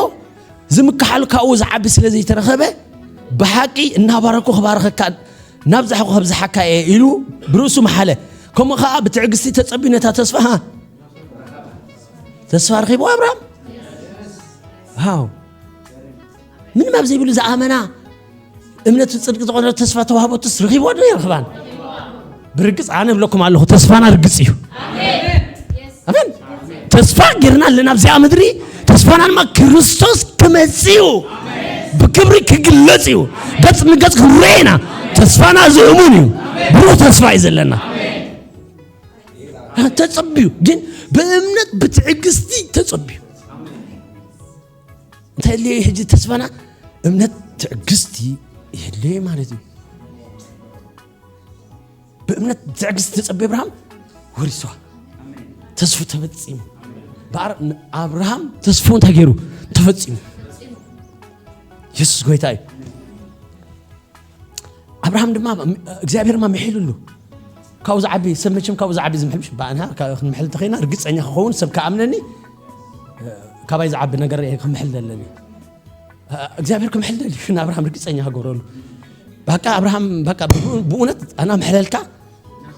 ዝምክሓሉ ካብኡ ዝዓቢ ስለ ዘይተረኸበ ብሓቂ እናባረኩ ክባርኸካ እናብዛሕኩ ከብዝሓካ እየ ኢሉ ብርእሱ መሓለ። ከምኡ ኸዓ ብትዕግስቲ ተጸብዩ ነታ ተስፋ፣ ሃ፣ ተስፋ ረኺቡ ኣብርሃም። ሃው። ምንም ኣብ ዘይብሉ ዝኣመና እምነት ጽድቂ ዝኾነ ተስፋ ተዋህቦትስ ረኺብዋ ዶ ይረኽባን? ብርግጽ ኣነ እብለኩም ኣለኹ፣ ተስፋና ርግጽ እዩ። ኣሜን። ተስፋ ጌርና ኣለና ኣብዚኣ ምድሪ፣ ተስፋና ድማ ክርስቶስ ክመጽእ እዩ። ብክብሪ ክግለጽ እዩ። ገጽ ንገጽ ክንረኤና ተስፋና እዚ እሙን እዩ። ብሩህ ተስፋ እዩ ዘለና። ተጸብዩ፣ ግን ብእምነት ብትዕግስቲ ተጸብዩ። እንታይ ኣድልዮ እዩ ሕጂ ተስፋና? እምነት፣ ትዕግስቲ የድልዮ ማለት እዩ። ብእምነት ትዕግስቲ ተጸበየ ኣብርሃም ወሪስዋ። ተስፉ ተፈጺሙ። ብኣር-፣ ኣብርሃም ተስፉ እንታይ ገይሩ? ተፈጺሙ። የሱስ ጎይታ እዩ። ኣብርሃም ድማ እግዚኣብሔር ድማ ምሒሉሉ። ካብኡ ዝዓቢ ሰብ መቸም ካብኡ ዝዓቢ ዝምሕል ባእና ክንምሕል ተኸይና ርግጸኛ ክኸውን ሰብ ክኣምነኒ ካባይ ዝዓቢ ነገር እየ ክምሕል ዘለኒ። እግዚኣብሔር ክምሕል ደልዩ ንኣብርሃም ርግፀኛ ክገብረሉ። በቃ ኣብርሃም በቃ ብእውነት ኣና ምሕለልካ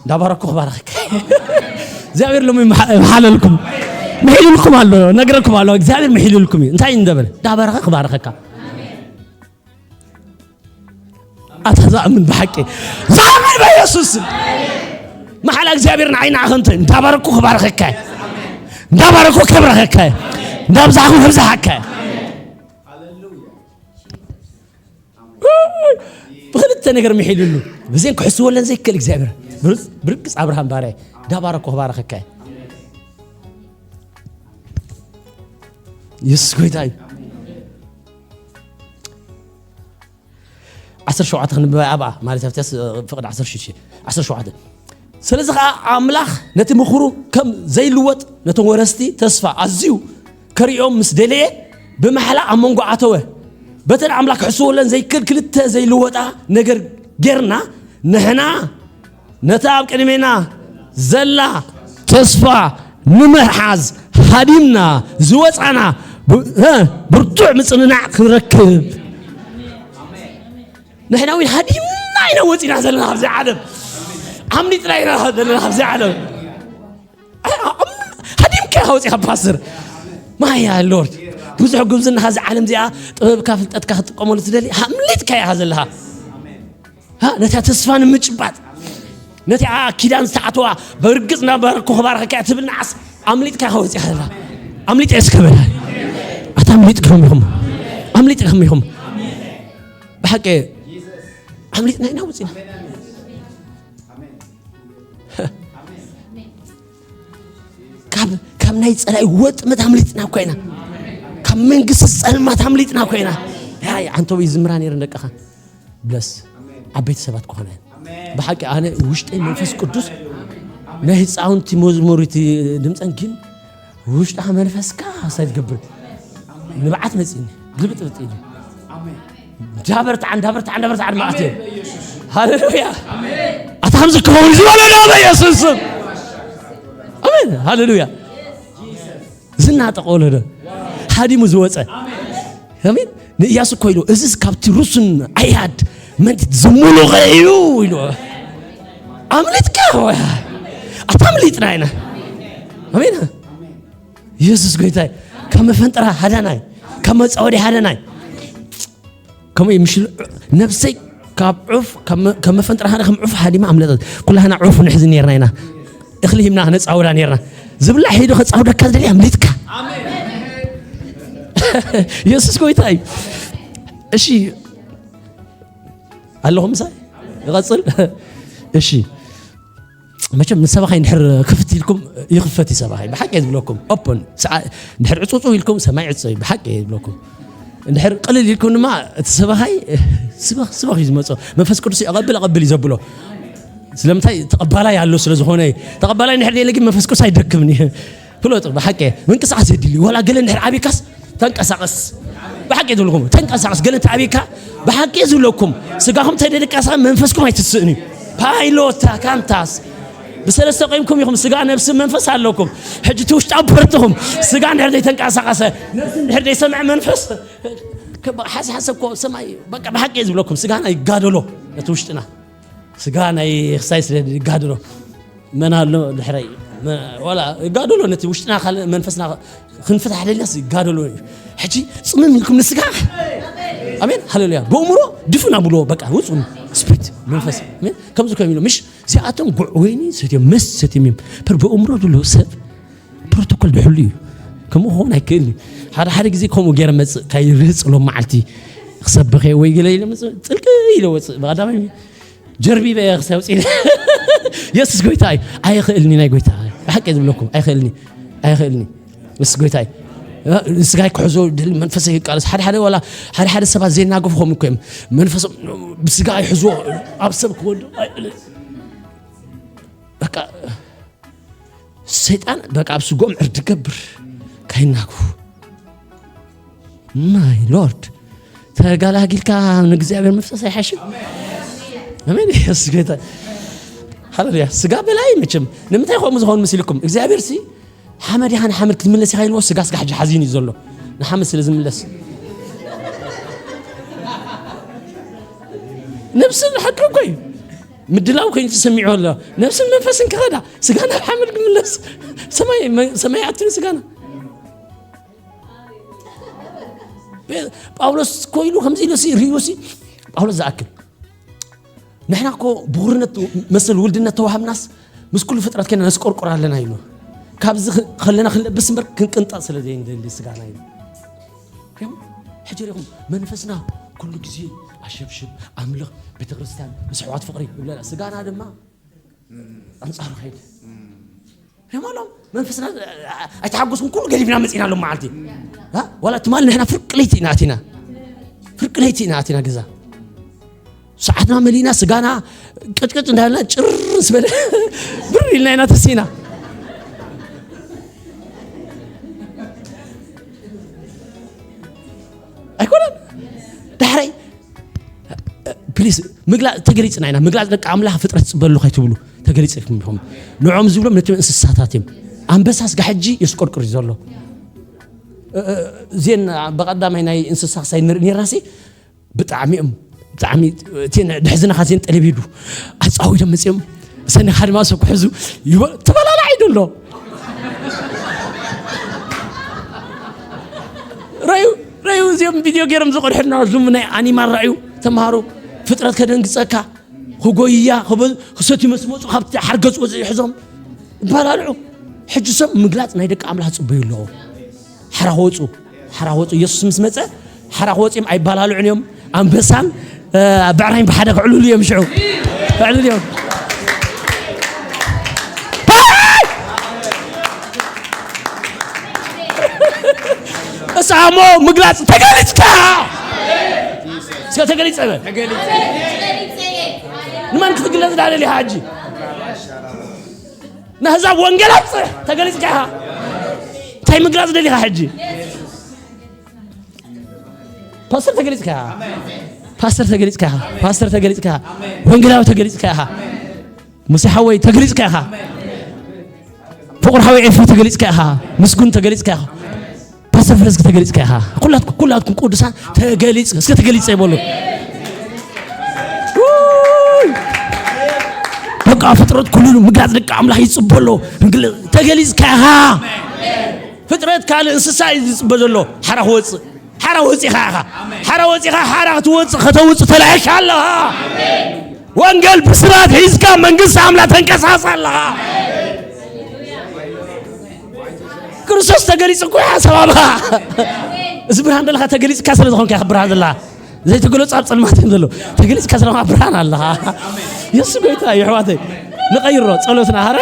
እንዳባረኩ ክባረኸካ እግዚኣብሔር ሎሚ ምሓለልኩም ምሒልልኩም ኣሎ። ነግረኩም ኣሎ እግዚኣብሔር ምሒልልኩም እዩ። እንታይ እንደበለ እንዳባረኸ ክባረኸካ። ኣታ ዝኣምን ብሓቂ ዝኣምን በኢየሱስ ስም። መሓላ እግዚኣብሔር ንዓይ ንዓኸ እንታይ እንዳባረኩ ክባረኸካ፣ እንዳባረኩ ከብረኸካ፣ እንዳብዛሕኩ ከብዛሓካ። ብክልተ ነገር ምሒሉሉ ብዜን ክሕስወለን ዘይክእል እግዚኣብሔር ብርግፅ ኣብርሃም ባርያ እንዳባረኩ ክባረኸካ። የሱስ ጎይታ እዩ። ዓሰርተ ሸውዓተ ክንብባ ኣብኣ ማለት ኣብቲ ፍቕዲ ዓሰርተ ሽዱሽተ ዓሰርተ ሸውዓተ። ስለዚ ኸዓ ኣምላኽ ነቲ ምኽሩ ከም ዘይልወጥ ነቶም ወረስቲ ተስፋ ኣዝዩ ከርእዮም ምስ ደለየ ብማሕላ ኣብ መንጎ ኣተወ። በተን ኣምላኽ ክሕስወለን ዘይክእል ክልተ ዘይልወጣ ነገር ጌርና ንሕና ነታ ኣብ ቅድሜና ዘላ ተስፋ ንምሓዝ ሃዲምና ዝወፃና ብ- እ፣ ብርቱዕ ምፅንናዕ ክንረክብ ንሕና እውን ሃዲምና ኢና ወፂና ዘለና ኣብዚ ዓለም ኣምሊጥና ኢና ዘለና ኣብዚ ዓለም። ሃዲምካ ወፂኻ ፓስተር ማያ ሎርድ ብዙሕ ጉብዝና ዚ ዓለም እዚኣ ጥበብካ ፍልጠትካ ክትጥቀመሉ ትደሊ ኣምሊጥካ ኢኻ ዘለኻ። ነታ ተስፋ ንምጭባጥ ነቲኣ ኪዳን ዝተዓተዋ በርግፅ እናባረኩ ክባረኸካ እያ ትብል ንዓስ ኣምሊጥካ ኢኻ ወፂኻ ዘላ። ኣምሊጠ እስከ በላ ኣታ ኣምሊጥኩም ኢኹም ኣምሊጥኩም ኢኹም ብሓቂ ኣምሊጥና ኢና ወፂና ካብ ናይ ፀላኢ ወጥመት ኣምሊጥና እኮ ኢና። ካብ መንግስቲ ፀልማት ኣምሊጥና እኮ ኢና። ኣንተ ወይ ዝምራ ነይረን ደቅኻ ብለስ ዓበይቲ ሰባት ክኾና እየን። ብሓቂ ኣነ ውሽጠይ መንፈስ ቅዱስ ናይ ህፃውንቲ መዝሙር እቲ ድምፀን ግን ውሽጣ መንፈስካ ሳይ ትገብር ንብዓት መፂኒ ግልብጥብጥ ኢሉ ዳበርትዓ እንዳበርትዓ እንዳበርትዓ ድማ ኣትዮ ሃሌሉያ ኣታ ከምዚ ክኸውን ዝበሎ ዶ በኢየሱስ ስም ኣሜን ሃሌሉያ ዝናጠቕ ወለዶ ሃዲሙ ዝወፀ ኣሜን ንእያሱ እኮ ኢሉ እዚስ ካብቲ ሩሱን ኣያድ መንት ዝሙሉቐ እዩ ኢሉ ኣምሊጥካ ኣታ ኣምሊጥና ኢና ኣሜን የሱስ ጎይታይ ካብ መፈንጠራ ሃዳናይ ካብ መፃወዲ ሃዳናይ ከምኡ እዩ ምሽ ነብሰይ ካብ ዑፍ ከም መፈንጠራ ሃደ ከም ዑፍ ሃዲማ ኣምለጠት ኩላህና ዑፍ ንሕዚ ነርና ኢና እኽሊ ሂምና ነፃውዳ ነርና ዝብላዕ ሄዶ ከፃውደካ ዝደሊ ኣምሊጥካ የሱስ ጎይታ እዩ እሺ ኣለኹም ምሳይ ይቐፅል እሺ መቸም ንሰባኻይ እንድሕር ክፍት ኢልኩም ይኽፈት እዩ ሰባኻይ ብሓቂ እየ ዝብለኩም ኦፖን እንድሕር ዕፁፁ ኢልኩም ሰማይ ዕፆ እዩ ብሓቂ እየ ዝብለኩም እንድሕር ቅልል ኢልኩም ድማ እቲ ሰባኻይ ስበኽ ስበኽ እዩ ዝመፆ መንፈስ ቅዱስ ኣቐብል ኣቐብል እዩ ዘብሎ ስለምንታይ ተቐባላይ ኣሎ ስለ ዝኾነ ተቐባላይ እንድሕር ደለ ግን መንፈስ ቅዱስ ኣይደክምን እዩ ፍለጡ ብሓቂ ምንቅስቃስ የድሊ ዋላ ገለ እንድሕር ዓብካስ ተንቀሳቀስ ብሓቂ ዝብለኩም ተንቀሳቀስ ገለ እንተ ዓብካ ብሓቂ ዝብለኩም ስጋኹም ተደንቀሳ መንፈስኩም ኣይትስእን እዩ ፓይሎታ ካንታስ ብሰለስተ ቆይምኩም ኢኹም ስጋ ነብሲ መንፈስ ኣለኩም ሕጂ እቲ ውሽጣዊ ፓርትኹም ስጋ እንድሕር ዘይተንቀሳቀሰ ነብሲ እንድሕር ዘይሰምዐ መንፈስ ሓሳብ እኮ ሰማይ በቃ ብሓቂ ዝብለኩም ስጋና ይጋደሎ ነቲ ውሽጥና ስጋ ናይ ክሳይ ስለ ይጋደሎ መን ኣሎ ድሕረይ ዋላ ይጋደሎ ነቲ ውሽጥና ካልእ መንፈስና ክንፍታሕ ደልናስ ይጋደሎ እዩ ሕጂ ፅምም ኢልኩም ንስጋ ኣሜን ሃሌሉያ ብእምሮ ድፍን ኣብልዎ በቃ ውፁ ስፕሪት መንፈስ ኣሜን ከምዚ ኮይም ኢሎ ምሽ እዚኣቶም ጉዕ ወይኒ ሰትዮም መስ ሰትዮም እዮም በር ብእምሮ ድሎ ሰብ ፕሮቶኮል ድሕሉ እዩ ከምኡ ክኸውን ኣይክእል ሓደ ሓደ ግዜ ከምኡ ገይረ መፅእ ካይርህፅ ሎም መዓልቲ ክሰብኸ ወይ ገለ ኢለ መፅእ ጥልቂ ኢለ ወፅእ ብቀዳማይ ጀርቢበ እየ ክሳይ ውፅኢ የሱስ ጎይታ እዩ ኣይኽእልኒ ናይ ጎይታ ብሓቂ ዝብለኩም ኣይኽእልኒ ኣይኽእልኒ የሱስ ጎይታ እዩ ስጋይ ክሕዞ ድል መንፈሰ ይቃለስ ሓደ ሓደ ዋላ ሓደ ሓደ ሰባት ዘይናገፉ ከም እኮ እዮም መንፈሶም ብስጋ ይሕዞ ኣብ ሰብ ክወዱ በቃ ሰይጣን በቃ ኣብ ስጎም ዕርዲ ገብር ካይናጉ ማይ ሎርድ ተጋላጊልካ ንእግዚኣብሔር መፍሰስ ኣይሓሽን ኣሜን የሱስ ጌታ ሃሌሉያ ስጋ በላይ መቸም ንምንታይ ከምኡ ዝኾኑ ምስ ኢልኩም እግዚኣብሔር ሲ ሓመድ ኢኻ ንሓመድ ክትምለስ ኢኻ ኢልዎ ስጋ ስጋ ሕጂ ሓዚን እዩ ዘሎ ንሓመድ ስለ ዝምለስ ነብሲ ሓቂ እኮ እዩ። ምድላው ኮይኑ ተሰሚዑ ኣሎ። ነብስን መንፈስን ክኸዳ፣ ስጋና ናብ ሓመድ ክምለስ። ሰማይ፣ ሰማይ ኣትዩ ስጋና። ጳውሎስ እኮ ኢሉ ከምዚ ኢሉ ሲ ርእዩ ሲ ጳውሎስ ዝኣክል። ንሕና እኮ ብኹርነት መሰል ውልድነት ተዋሃብናስ ምስ ኩሉ ፍጥረት ከና ነስቆርቁር ኣለና ኢሉ። ካብዚ ኽ-፣ ከለና ክንለብስ እምበር ክንቅንጣጥ ስለ ዘይንደሊ ስጋና ኢሉ። ሪኹም? ሕጂ ሪኹም? መንፈስና ኩሉ ግዜ ኣሸብሽብ፣ ኣምልኽ፣ ቤተክርስትያን፣ ምስ ኣሕዋት ፍቕሪ ይብለና። ስጋና ድማ ኣንጻሩ ኸይድ። ሪኹም ኣሎ? መንፈስና ኣይተሓጎስኩም፣ ኩሉ ገዲፍና መጺና ኣሎ መዓልቲ። ሃ? ዋላ ትማሊ ንሕና ፍርቂ ለይቲ ኢና ኣቲና። ፍርቂ ለይቲ ኢና ኣቲና ገዛ። ሰዓትና መሊና፣ ስጋና ቅጭቅጭ እንዳልና ጭር ምስ በለ ብር ኢልና ኢና ተሲና። ኣይኮነን? ዳሕራይ ፕሊስ፣ ምግላጽ ተገሊጽና ኢና። ምግላጽ ደቂ ኣምላኽ ፍጥረት ጽበሉ ከይትብሉ፣ ተገሊጽ ኢኹም ኢኹም። ንዖም ዝብሎም ነቲ እንስሳታት እዮም። ኣንበሳ ስጋ ሕጂ የስቆርቁር እዩ ዘሎ። እ፣ እ፣ ዜን ብቐዳማይ ናይ እንስሳ ክሳይ ንርኢ ነርና ሲ፣ ብጣዕሚ እዮም፣ ብጣዕሚ እቲ ድሕዝናኻ ዜን ጠለብ ሂዱ። ኣጻዊዶም መጺኦም፣ ሰኒኻ ድማ ሰብ ክሕዙ ይበ-፣ ተበላላዒ ዶ ኣሎ? ረዩ፣ ረዩ፣ እዚኦም ቪድዮ ገይሮም ዝቐድሑና፣ ዙም ናይ ኣኒማል ረኣዩ፣ ተምሃሩ፣ ፍጥረት ከደንግጸካ፣ ክጎይያ፣ ክበ-፣ ክሰትዩ ምስ መጹ፣ ካብቲ ሓርገጽ ወጽኡ ይሕዞም፣ ይባላልዑ። ሕጂ ሰብ ምግላጽ ናይ ደቂ ኣምላኽ ጽበዩ ኣለዎ። ሓራ ክወጹ፣ ሓራ ክወጹ። ኢየሱስ ምስ መጸ፣ ሓራ ክወጹ እዮም፣ ኣይባላልዑን እዮም። ኣንበሳን፣ እ፣ ብዕራይን ብሓደ ክዕልሉ እዮም ሽዑ። ክዕልሉ እዮም። እሳሞ ምግላጽ ተገሊጽካ። እስከ ተገሊጸ በል። ንመን ክትግለጽ ዳለል ኢኻ ሕጂ? ንኣህዛብ ወንጌል ኣብጽሕ። ተገሊጽካ ኢኻ። እንታይ ምግላጽ ደሊኻ ሕጂ? ፓስተር ተገሊጽካ ኢኻ። ፓስተር ተገሊጽካ ኢኻ። ፓስተር ተገሊጽካ ኢኻ። ወንጌላዊ ተገሊጽካ ኢኻ። ሙሴ ሓወይ ተገሊጽካ ኢኻ። ፍቑር ሓወይ ኤፊ ተገሊጽካ ኢኻ። ምስጉን ተገሊጽካ ኢኻ። ፓስተር ፍረዝጊ ተገሊጽካ ኢኻ። ኩላትኩም፣ ኩላትኩም ቅዱሳን ተገሊጽ-፣ እስከ ተገሊጸ ይበሉ። ውይ! በቃ ፍጥረት ኩሉ ምግላጽ ደቂ ኣምላኽ ይጽበ ኣሎ። እንግል-፣ ተገሊጽካ ኢኻ። ፍጥረት ካልእ እንስሳ እዩ ዝጽበ ዘሎ። ሓራ ክወጽእ። ሓራ ወጺኻ ኢኻ። ሓራ ወጺኻ፣ ሓራ ክትወጽእ፣ ከተውጽእ ተላኢኻ ኣለኻ። ወንጌል ብስራት ሒዝካ መንግስቲ ኣምላኽ ተንቀሳቕስ ኣለኻ። ክርስቶስ ተገሊጹ እኮ እዩ ሓሳብ ኣባኻ። እዚ ብርሃን ዘለኻ ተገሊጽካ ስለ ዝኾንካ ኢኻ ብርሃን ዘለኻ። ዘይተገለጹ ኣብ ጸልማት እዮም ዘለዉ። ተገሊጽካ ስለ ዝኾንካ ብርሃን ኣለኻ። የሱስ ጎይታ እዩ ኣሕዋተይ። ንቐይሮ ጸሎትና ሃረ።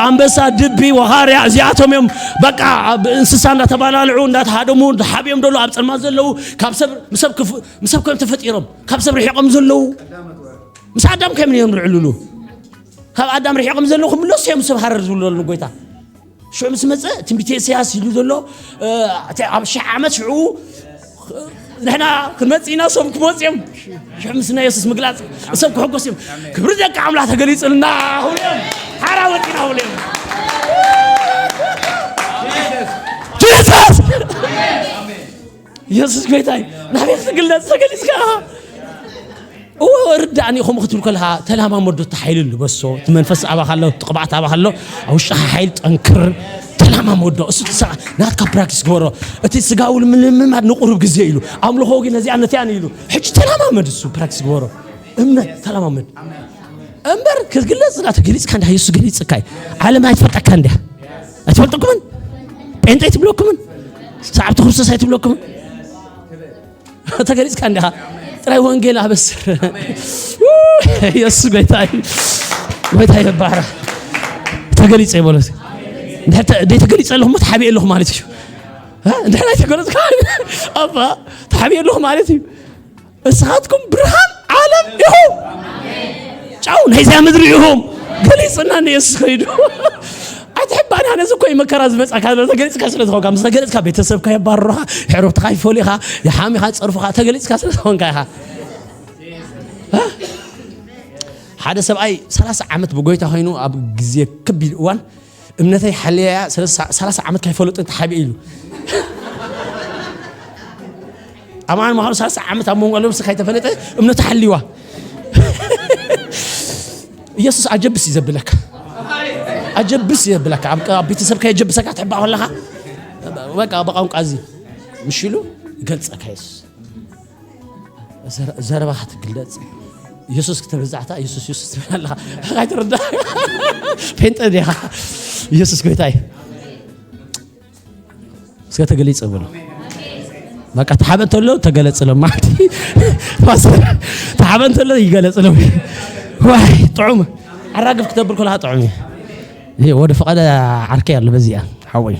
ኣንበሳ፣ ድቢ፣ ወኻርያ እዚኣቶም እዮም። በቃ ኣብ እንስሳ እንዳተባላልዑ፣ እንዳተሃደሙ፣ ተሓቢኦም ዘለዉ ኣብ ጸልማት ዘለዉ፣ ካብ ሰብ፣ ምስ ሰብ ክፍ-፣ ምስ ሰብ ከም ተፈጢሮም፣ ካብ ሰብ ርሒቖም ዘለዉ፣ ምስ ኣዳም ከመይ እዮም ዝዕልሉ? ካብ ኣዳም ርሒቖም ዘለዉ ክምለሱ እዮም ሰብ ሃረር ዝብሉ ዘለዉ ጎይታ። ሽዑ ምስ መጸ ትንቢተ ኢሳያስ ኢሉ ዘሎ፣ እ፣ እቲ ኣብ ሽሕ ዓመት ሽዑ ንሕና ክንመጽእ ኢና፣ እሶም ክመጹ እዮም። ሽዑ ምስ ናይ የሱስ ምግላጽ እሶም ክሕጎሱ እዮም። ክብሪ ደቂ ኣምላኽ ተገሊጹልና። ሁሌም ሓራ ወጺና ሁሌም። ጂሰስ! የሱስ ጎይታ እዩ። ናበይ ክትግለጽ ተገሊጽካ? እወ፣ ርዳእኒ ከምኡ ክትብል ከለኻ ተለማመዶ፣ እቲ ሓይሊ ኣሎ፣ በሶ፣ እቲ መንፈስ ኣባኻ ኣሎ፣ እቲ ቅብኣት ኣባኻ ኣሎ፣ ኣብ ውሽጥኻ ሓይሊ ጠንክር፣ ተለማመዶ። እሱ እቲ ስራ ናትካ ፕራክቲስ ግበሮ። እቲ ስጋዊ ልምምድ ንቁሩብ ግዜ ኢሉ፣ ኣምልኾ ግን ነዚኣ ነቲኣን ኢሉ። ሕጂ ተለማመድ፣ እሱ ፕራክቲስ ግበሮ። እምነት ተለማመድ። እምበር ክትግለጽ ዳ ተገሊጽካ እንዳ የሱስ ገሊጽካ እዩ። ዓለም ኣይትፈልጠካ እንዲያ። ኣይትፈልጠኩምን? ጴንጤ ኣይትብለኩምን? ሰዓብቲ ክርስቶስ ኣይትብለኩምን? ተገሊጽካ እንዲኻ ጥራይ ወንጌል ኣበስር። የሱስ ጎይታ እዩ። ጎይታ ይባረክ። ተገሊጸ ይበሎ። እንድሕር ተ-፣ ደይ ተገሊጸ ኣለኹ፣ እሞ ተሓቢኤ ኣለኹ ማለት እዩ። እ? እንድሕር ኣይተገለጽካ፣ ኣባ፣ ተሓቢኤ ኣለኹ ማለት እዩ። ንስኻትኩም ብርሃን ዓለም ኢኹም። ጨው ናይዛ ምድሪ ኢኹም። ገሊጽና ንየሱስ ከይዱ። ኣይትሕባን፣ ነዚ እኮ እዩ መከራ ዝመጻካ ዘሎ፣ ተገሊጽካ ስለ ዝኾንካ። ምስ ተገለጽካ ቤተሰብካ የባርሩኻ፣ ሕሩፍትኻ ይፈልዩኻ፣ ይሓሙኻ፣ ይጸርፉኻ፣ ተገሊጽካ ስለ ዝኾንካ ኢኻ። እ? ሓደ ሰብኣይ ሰላሳ ዓመት ብጎይታ ኮይኑ ኣብ ግዜ ከቢድ እዋን እምነተይ ሓልያ እያ፣ ሰላሳ፣ ሰላሳ ዓመት ከይፈለጡ ተሓቢኤ ኢሉ። ኣማን ምዃኑ ሰላሳ ዓመት ኣብ መንጎ ኣለምስ ከይተፈለጠ እምነቱ ሓልይዋ። ኢየሱስ ኣጀብስ እዩ ዘብለካ። ኣጀብስ እዩ ዘብለካ። ኣብ፣ ኣብ ቤተሰብካ የጀብሰካ ትሕባእ ከለኻ፣ በቃ ብቋንቋ እዚ ምሽ ኢሉ ይገልጸካ ኢየሱስ። ዘረ-፣ ዘረባኻ ትግለጽ። ኢየሱስ ክትብል ዛዕታ ኢየሱስ፣ ኢየሱስ ትብል ኣለኻ። ኣይትርዳእ። ጴንጠ ዲኻ? ኢየሱስ ጎይታ እዩ። እስከ ተገሊጸ በሉ። በቃ ተሓበ እንተሎ ተገለጽ ሎ ማለት። ፓስተር፣ ተሓበ እንተሎ ይገለጽ ሎ። ዋይ፣ ጥዑም። ዓራግፍ ክተብል ከለኻ ጥዑም እዩ። ይሄ ወደ ፈቀደ ዓርከይ ኣሎ በዚኣ፣ ሓወይ።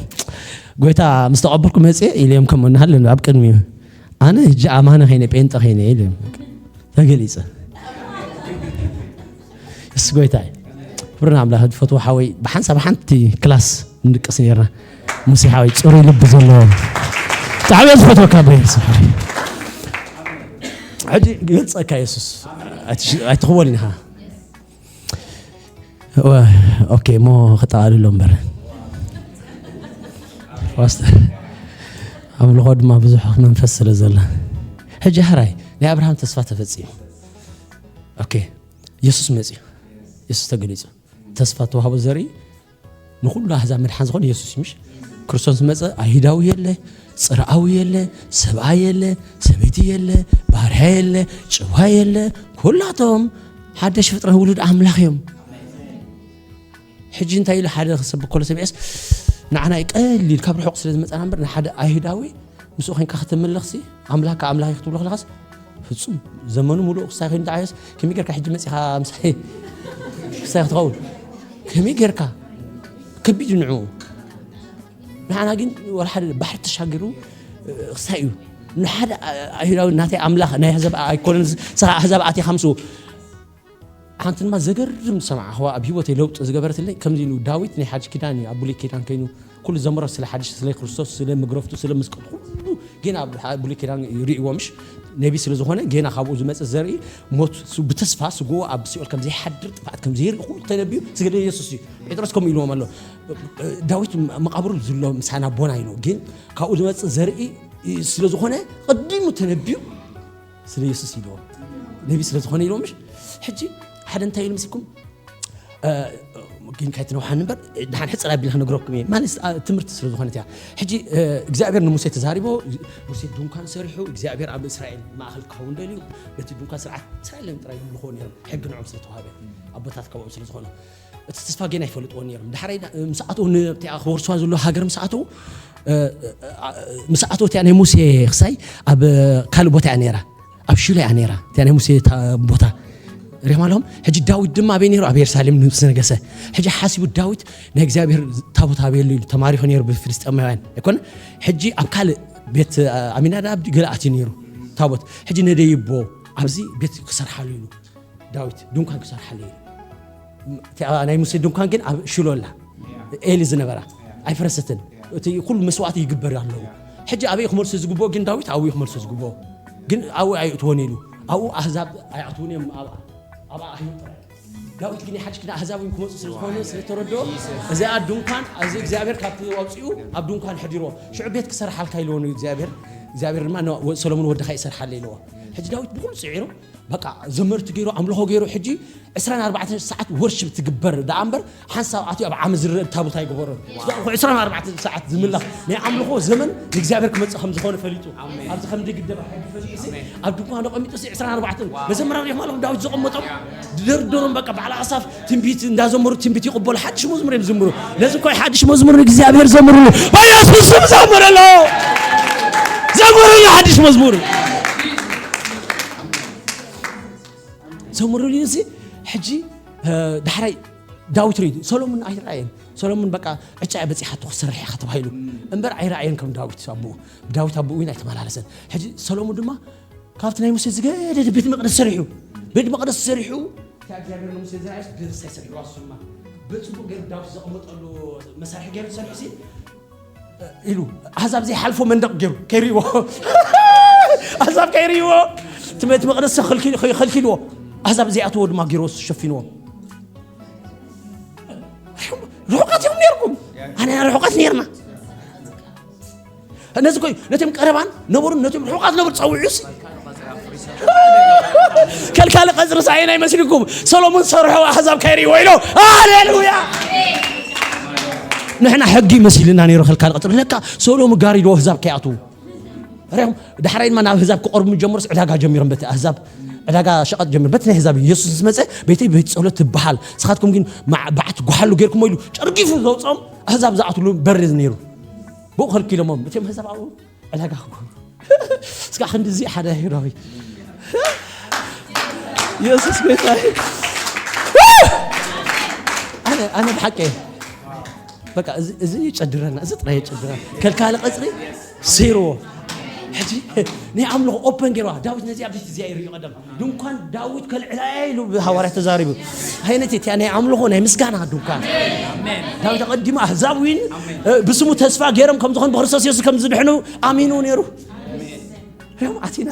ጎይታ ምስ ተቐበልኩ መጽየ ኢለ እዮም ከም እናሃለ ኣብ ቅድሚኡ። ኣነ ሕጂ ኣማኒ ኸይነ፣ ጴንጠ ኸይነ ኢለ እዮም። ተገሊጸ። እስ ጎይታ እዩ። ክብሪ ንኣምላኽ። ዝፈትዎ ሓወይ፣ ብሓንሳብ ሓንቲ ክላስ ንድቅስ ነርና። ሙሴ ሓወይ፣ ጽሩይ ልቢ ዘለዎ። ብጣዕሚ እየ ዝፈትወካ ብሬክስ ሓወይ። ሕጂ ይገልጸካ የሱስ። ኣይትሽ-፣ ኣይትኽወልን ኢኻ። ወ-፣ ኦኬ፣ እሞ ክጠቓልሎ እምበር። ፓስተር፣ ኣምልኾ ድማ ብዙሕ መንፈስ ስለ ዘላ። ሕጂ ሕራይ ናይ ኣብርሃም ተስፋ ተፈጺሙ። ኦኬ፣ የሱስ መጺኡ። የሱስ ተገሊጹ። ተስፋ ተዋህቦ ዘርኢ ንኹሉ ኣህዛብ መድሓን ዝኾነ የሱስ እዩ፣ ምሽ? ክርስቶስ መጸ፣ ኣይሁዳዊ የለ፣ ጽርኣዊ የለ፣ ሰብኣይ የለ፣ ሰበይቲ የለ፣ ባርያ የለ፣ ጭዋ የለ፣ ኩላቶም ሓደሽ ፍጥረት ውሉድ ኣምላኽ እዮም። ሕጂ እንታይ ኢሉ ሓደ ክሰብክ ከሎ ሰሚዐስ፣ ንዓና እዩ ቀሊል፣ ካብ ርሑቕ ስለ ዝመጻና እምበር፣ ንሓደ ኣይሁዳዊ ምስኡ ኮይንካ ከተምልኽሲ፣ ኣምላኽካ ኣምላኽ እዩ ክትብሎ ከለኻስ፣ ፍጹም ዘመኑ ሙሉእ ክሳይ ኮይኑ ተዓየስ፣ ከመይ ጌርካ ሕጂ መጺኻ ምሳይ፣ ክሳይ ክትኸውን? ከመይ ጌርካ? ከቢድ እዩ ንዕኡ። ንዓና ግን ወላ ሓደ ባሕሪ ተሻጊሩ፣ ክሳይ እዩ። ንሓደ ኣይሁዳዊ ናተይ ኣምላኽ ናይ ኣህዛብ ኣይኮነን፣ ንስኻ ኣህዛብ ኣቲኻ ምስኡ። ሓንቲ ድማ ዘገርም ዝሰማዕኽዋ ኣብ ህይወተይ ለውጢ ዝገበረትለይ፣ ከምዚ ኢሉ ዳዊት ናይ ሓድሽ ኪዳን እዩ፣ ኣብ ብሉይ ኪዳን ከይኑ ኩሉ ዘምሮ ስለ ሓድሽ፣ ስለ ክርስቶስ፣ ስለ መግረፍቱ፣ ስለ መስቀሉ፣ ኩሉ ጌና ኣብ ሓ-፣ ብሉይ ኪዳን ይርእይዎ፣ ምሽ? ነቢ ስለ ዝኾነ፣ ጌና ካብኡ ዝመጽእ ዘርኢ ሞት፣ ሱ-፣ ብተስፋ ስግኡ ኣብ ሲኦል ከም ዘይሓድር፣ ጥፍኣት ከም ዘይርኢ፣ ኩሉ ተነቢዩ፣ ስለ ኢየሱስ እዩ። ጴጥሮስ ከምኡ ኢልዎም ኣሎ። ዳዊት መቓብሩ ዘሎ ምሳና ኣቦና ኢሉ፣ ግን ካብኡ ዝመጽእ ዘርኢ ስለ ዝኾነ፣ ቀዲሙ ተነቢዩ፣ ስለ ኢየሱስ ኢልዎም። ነቢ ስለ ዝኾነ ኢልዎም፣ ምሽ? ሕጂ ሓደ እንታይ ኢሉ መሲልኩም? እ፣ ግን ካይትነውሓኒ እምበር፣ ደሓን ሕጽር ኣቢለ ክነግረኩም እየ። ማለት፣ እ፣ ትምህርቲ ስለ ዝኾነት እያ። ሕጂ፣ እ፣ እግዚኣብሔር ንሙሴ ተዛሪቦ፣ ሙሴ ድንኳን ሰሪሑ፣ እግዚኣብሔር ኣብ እስራኤል ማእከል ክኸውን ደልዩ፣ ነቲ ድንኳን ስርዓት እስራኤል እዮም ጥራይ ዝምልኽዎ ነይሮም፣ ሕጊ ንዖም ስለ ተዋህበ፣ ኣቦታት ካብኦም ስለ ዝኾኑ። እቲ ተስፋ ጌና ኣይፈልጥዎ ነይሮም። ዳሕራይ፣ እ፣ ምስ ኣተው፣ ነብቲኣ ክወርሱዋ ዘሎ ሃገር ምስ ኣተው፣ እ፣ እ፣ እ፣ ምስ ኣተው እቲኣ ናይ ሙሴ ክሳይ ኣብ ካልእ ቦታ እያ ነይራ። ኣብ ሽሎ እያ ነይራ፣ እቲኣ ናይ ሙሴ እታ ቦታ። ሪኦም ኣለኹም? ሕጂ ዳዊት ድማ ኣበይ ነይሩ? ኣብ የሩሳሌም ምስ ነገሰ። ሕጂ ሓሲቡ ዳዊት፣ ናይ እግዚኣብሔር ታቦት ኣበይ ኣሎ ኢሉ፣ ተማሪኹ ነይሩ ብፍልስጤማውያን። ኣይኮነ? ሕጂ ኣብ ካልእ ቤት፣ ኣ-፣ ኣሚናዳብ ድዩ ገለ ኣትዩ ነይሩ ታቦት። ሕጂ ነደይቦ፣ ኣብዚ ቤት ክሰርሓሉ ኢሉ። ዳዊት ድንኳን ክሰርሓሉ ኢሉ። እቲኣ ናይ ሙሴ ድንኳን ግን ኣብ ሽሎ ኣላ። ኤሊ ዝነበራ ኣይፈረሰትን። እቲ ኩሉ መስዋዕቲ ይግበር ኣለዉ። ሕጂ ኣበይ ክመልሶ ዝግብኦ ግን ዳዊት ኣብኡ ክመልሶ ዝግብኦ። ግን ኣብኡ ኣይእትዎን ኢሉ። ኣብኡ ኣህዛብ ኣይኣትዉን እዮም፣ ኣብ-፣ ኣብኣ ኣህዩ ጥራይ። ዳዊት ግን ሓድሽ ኪዳን ኣህዛብ እውን ክመፁ ስለ ዝኾነ ስለ ተረድኦ፣ እዚኣ ድንኳን፣ እዚ እግዚኣብሔር ካብቲ ኣውፅኡ ኣብ ድንኳን ሕዲርዎ። ሽዑ ቤት ክሰርሓልካ ኢልዎ ንእግዚኣብሔር። እግዚኣብሔር ድማ ን-፣ ወ-፣ ሰሎሞን ወድኻ ይሰርሓለ ኢልዎ። ሕጂ ዳዊት ብኹሉ ጽዒሩ፣ በቃ ዘመርቲ ገይሩ፣ ኣምልኾ ገይሩ፣ ሕጂ ዕስራን ኣርባዕተን ሰዓት ወርሽፕ ትግበር ደኣ እምበር፣ ሓንሳብ ኣትዩ ኣብ ዓሚ ዝረአ ታቦት ኣይግበሮን። እስኻ እኮ ዕስራን ኣርባዕተን ሰዓት ዝምለኽ ናይ ኣምልኾ ዘመን ንእግዚኣብሔር ክመጽእ ከም ዝኾነ ፈሊጡ። ኣሜን። ኣብዚ ከም ደግደባ ሕጊ ፈሊጡ ሲ፣ ኣሜን። ኣብ ድንኳን ተቐሚጡ ሲ ዕስራን ኣርባዕተን ዋው። መዘምራን ሪኢኹም ኣለኹም ዳዊት ዘቐመጦም ድደርደሮም በቃ በዓል ኣሳፍ ትንቢት እንዳዘመሩ ትንቢት ይቕበሉ። ሓድሽ መዝሙር እዮም ዝዝምሩ። ነዚ እኮ ሓድሽ መዝሙር ንእግዚኣብሔር ዘምርሉ። በኢየሱስ ስም ዘምርሉ። ዘምርሉ ሓድሽ መዝሙር። ዘምርሉ እዩ ሲ። ሕጂ፣ እ፣ ዳሕራይ ዳዊት ርእዩ። ሰሎሞን ኣይረኣየን። ሰሎሞን በቃ ዕጫ እያ በጺሓቶ ክሰርሕ ኢኻ ተባሂሉ። እምበር ኣይረኣየን ከም ዳዊት ኣቦኡ። ዳዊት ኣቦኡ እውን ኣይተመላለሰን። ሕጂ ሰሎሞን ድማ ካብቲ ናይ ሙሴ ዝገደደ ቤት መቕደስ ሰሪሑ። ቤት መቕደስ ሰሪሑ፣ እታ እግዚኣብሔር ንሙሴ ዘርኣየስ ቤት ክርስቲያን ሰሪሕዋ እሱማ። ብጽቡቕ ገይሩ ዳዊት ዘቐመጠሉ መሳርሒ ገይሩ ሰሪሑ ሲ፣ ኢሉ ኣህዛብ ዘይሓልፎ መንደቕ ገይሩ ከይርእይዎ። ኣህዛብ ከይርእይዎ እቲ ቤት መቕደስ ከልኪ-፣ ከልኪልዎ። ኣህዛብ ዘይኣትዎ ድማ ገይርዎ ሸፊንዎ። ርሑቃት እዮም ነይርኩም። ኣነ ርሑቃት ነይርና። ነዚ ኮይ ነቶም ቀረባን ነበሩን ነቶም ርሑቃት ነበር ጸውዑስ። ከልካሊ ቀጽሪ ሳይን ኣይመስልኩም? ሰሎሞን ሰርሖ ኣህዛብ ከይርእይዎ ኢሎ። ሃሌሉያ! ንሕና ሕጊ መሲልና ነይሩ ከልካሊ ቀጽሪ። ለካ ሰሎሞን ጋሪዶ ኣህዛብ ከይኣትዉ። ሪኹም? ዳሕራይ ድማ ናብ ኣህዛብ ክቐርቡ ጀምሩስ ዕዳጋ ጀሚሮም። በቲ ኣህዛብ ዕዳጋ ሸቐጥ ጀሚሩ። በቲ ናይ ኣህዛብ ኢየሱስ ምስ መጸ፣ ቤተይ ቤት ጸሎት ትበሃል፣ ንስኻትኩም ግን መዓ-፣ በዓቲ ጓሓሉ ጌርኩሞ ኢሉ ጨርጊፉ ዘውጽኦም ኣህዛብ ዝኣትሉ በር ነይሩ። ብኡ ከልኪሎሞም። እቲኦም ኣህዛብ ኣብኡ ዕዳጋ ክኾኑ። እስካ ክንድዚ ሓደ ኣይሁዳዊ። ኢየሱስ ጎይታ እዩ። ኣነ፣ ኣነ ብሓቂ እየ። በቃ እዚ፣ እዚ ይጨድረና፣ እዚ ጥራይ ይጨድረና። ከልካሊ ቀጽሪ ሴርዎ። ሕጂ ናይ ኣምልኾ ኦፐን ጌርዋ። ዳዊት ነዚኣ ቤት እዚኣ ይርእዩ ቀደም። ድንኳን ዳዊት ከልዕላ እየ ኢሉ ብሃዋርያ ተዛሪቡ። ኣይነት እቲያ ናይ ኣምልኾ ናይ ምስጋና ድንኳን። ዳዊት ኣቐዲሙ ኣህዛብ እውን፣ እ፣ ብስሙ ተስፋ ገይሮም ከም ዝኾኑ ብክርስቶስ የሱስ ከም ዝድሕኑ ኣሚኑ ነይሩ። ሪኦም ኣቲና።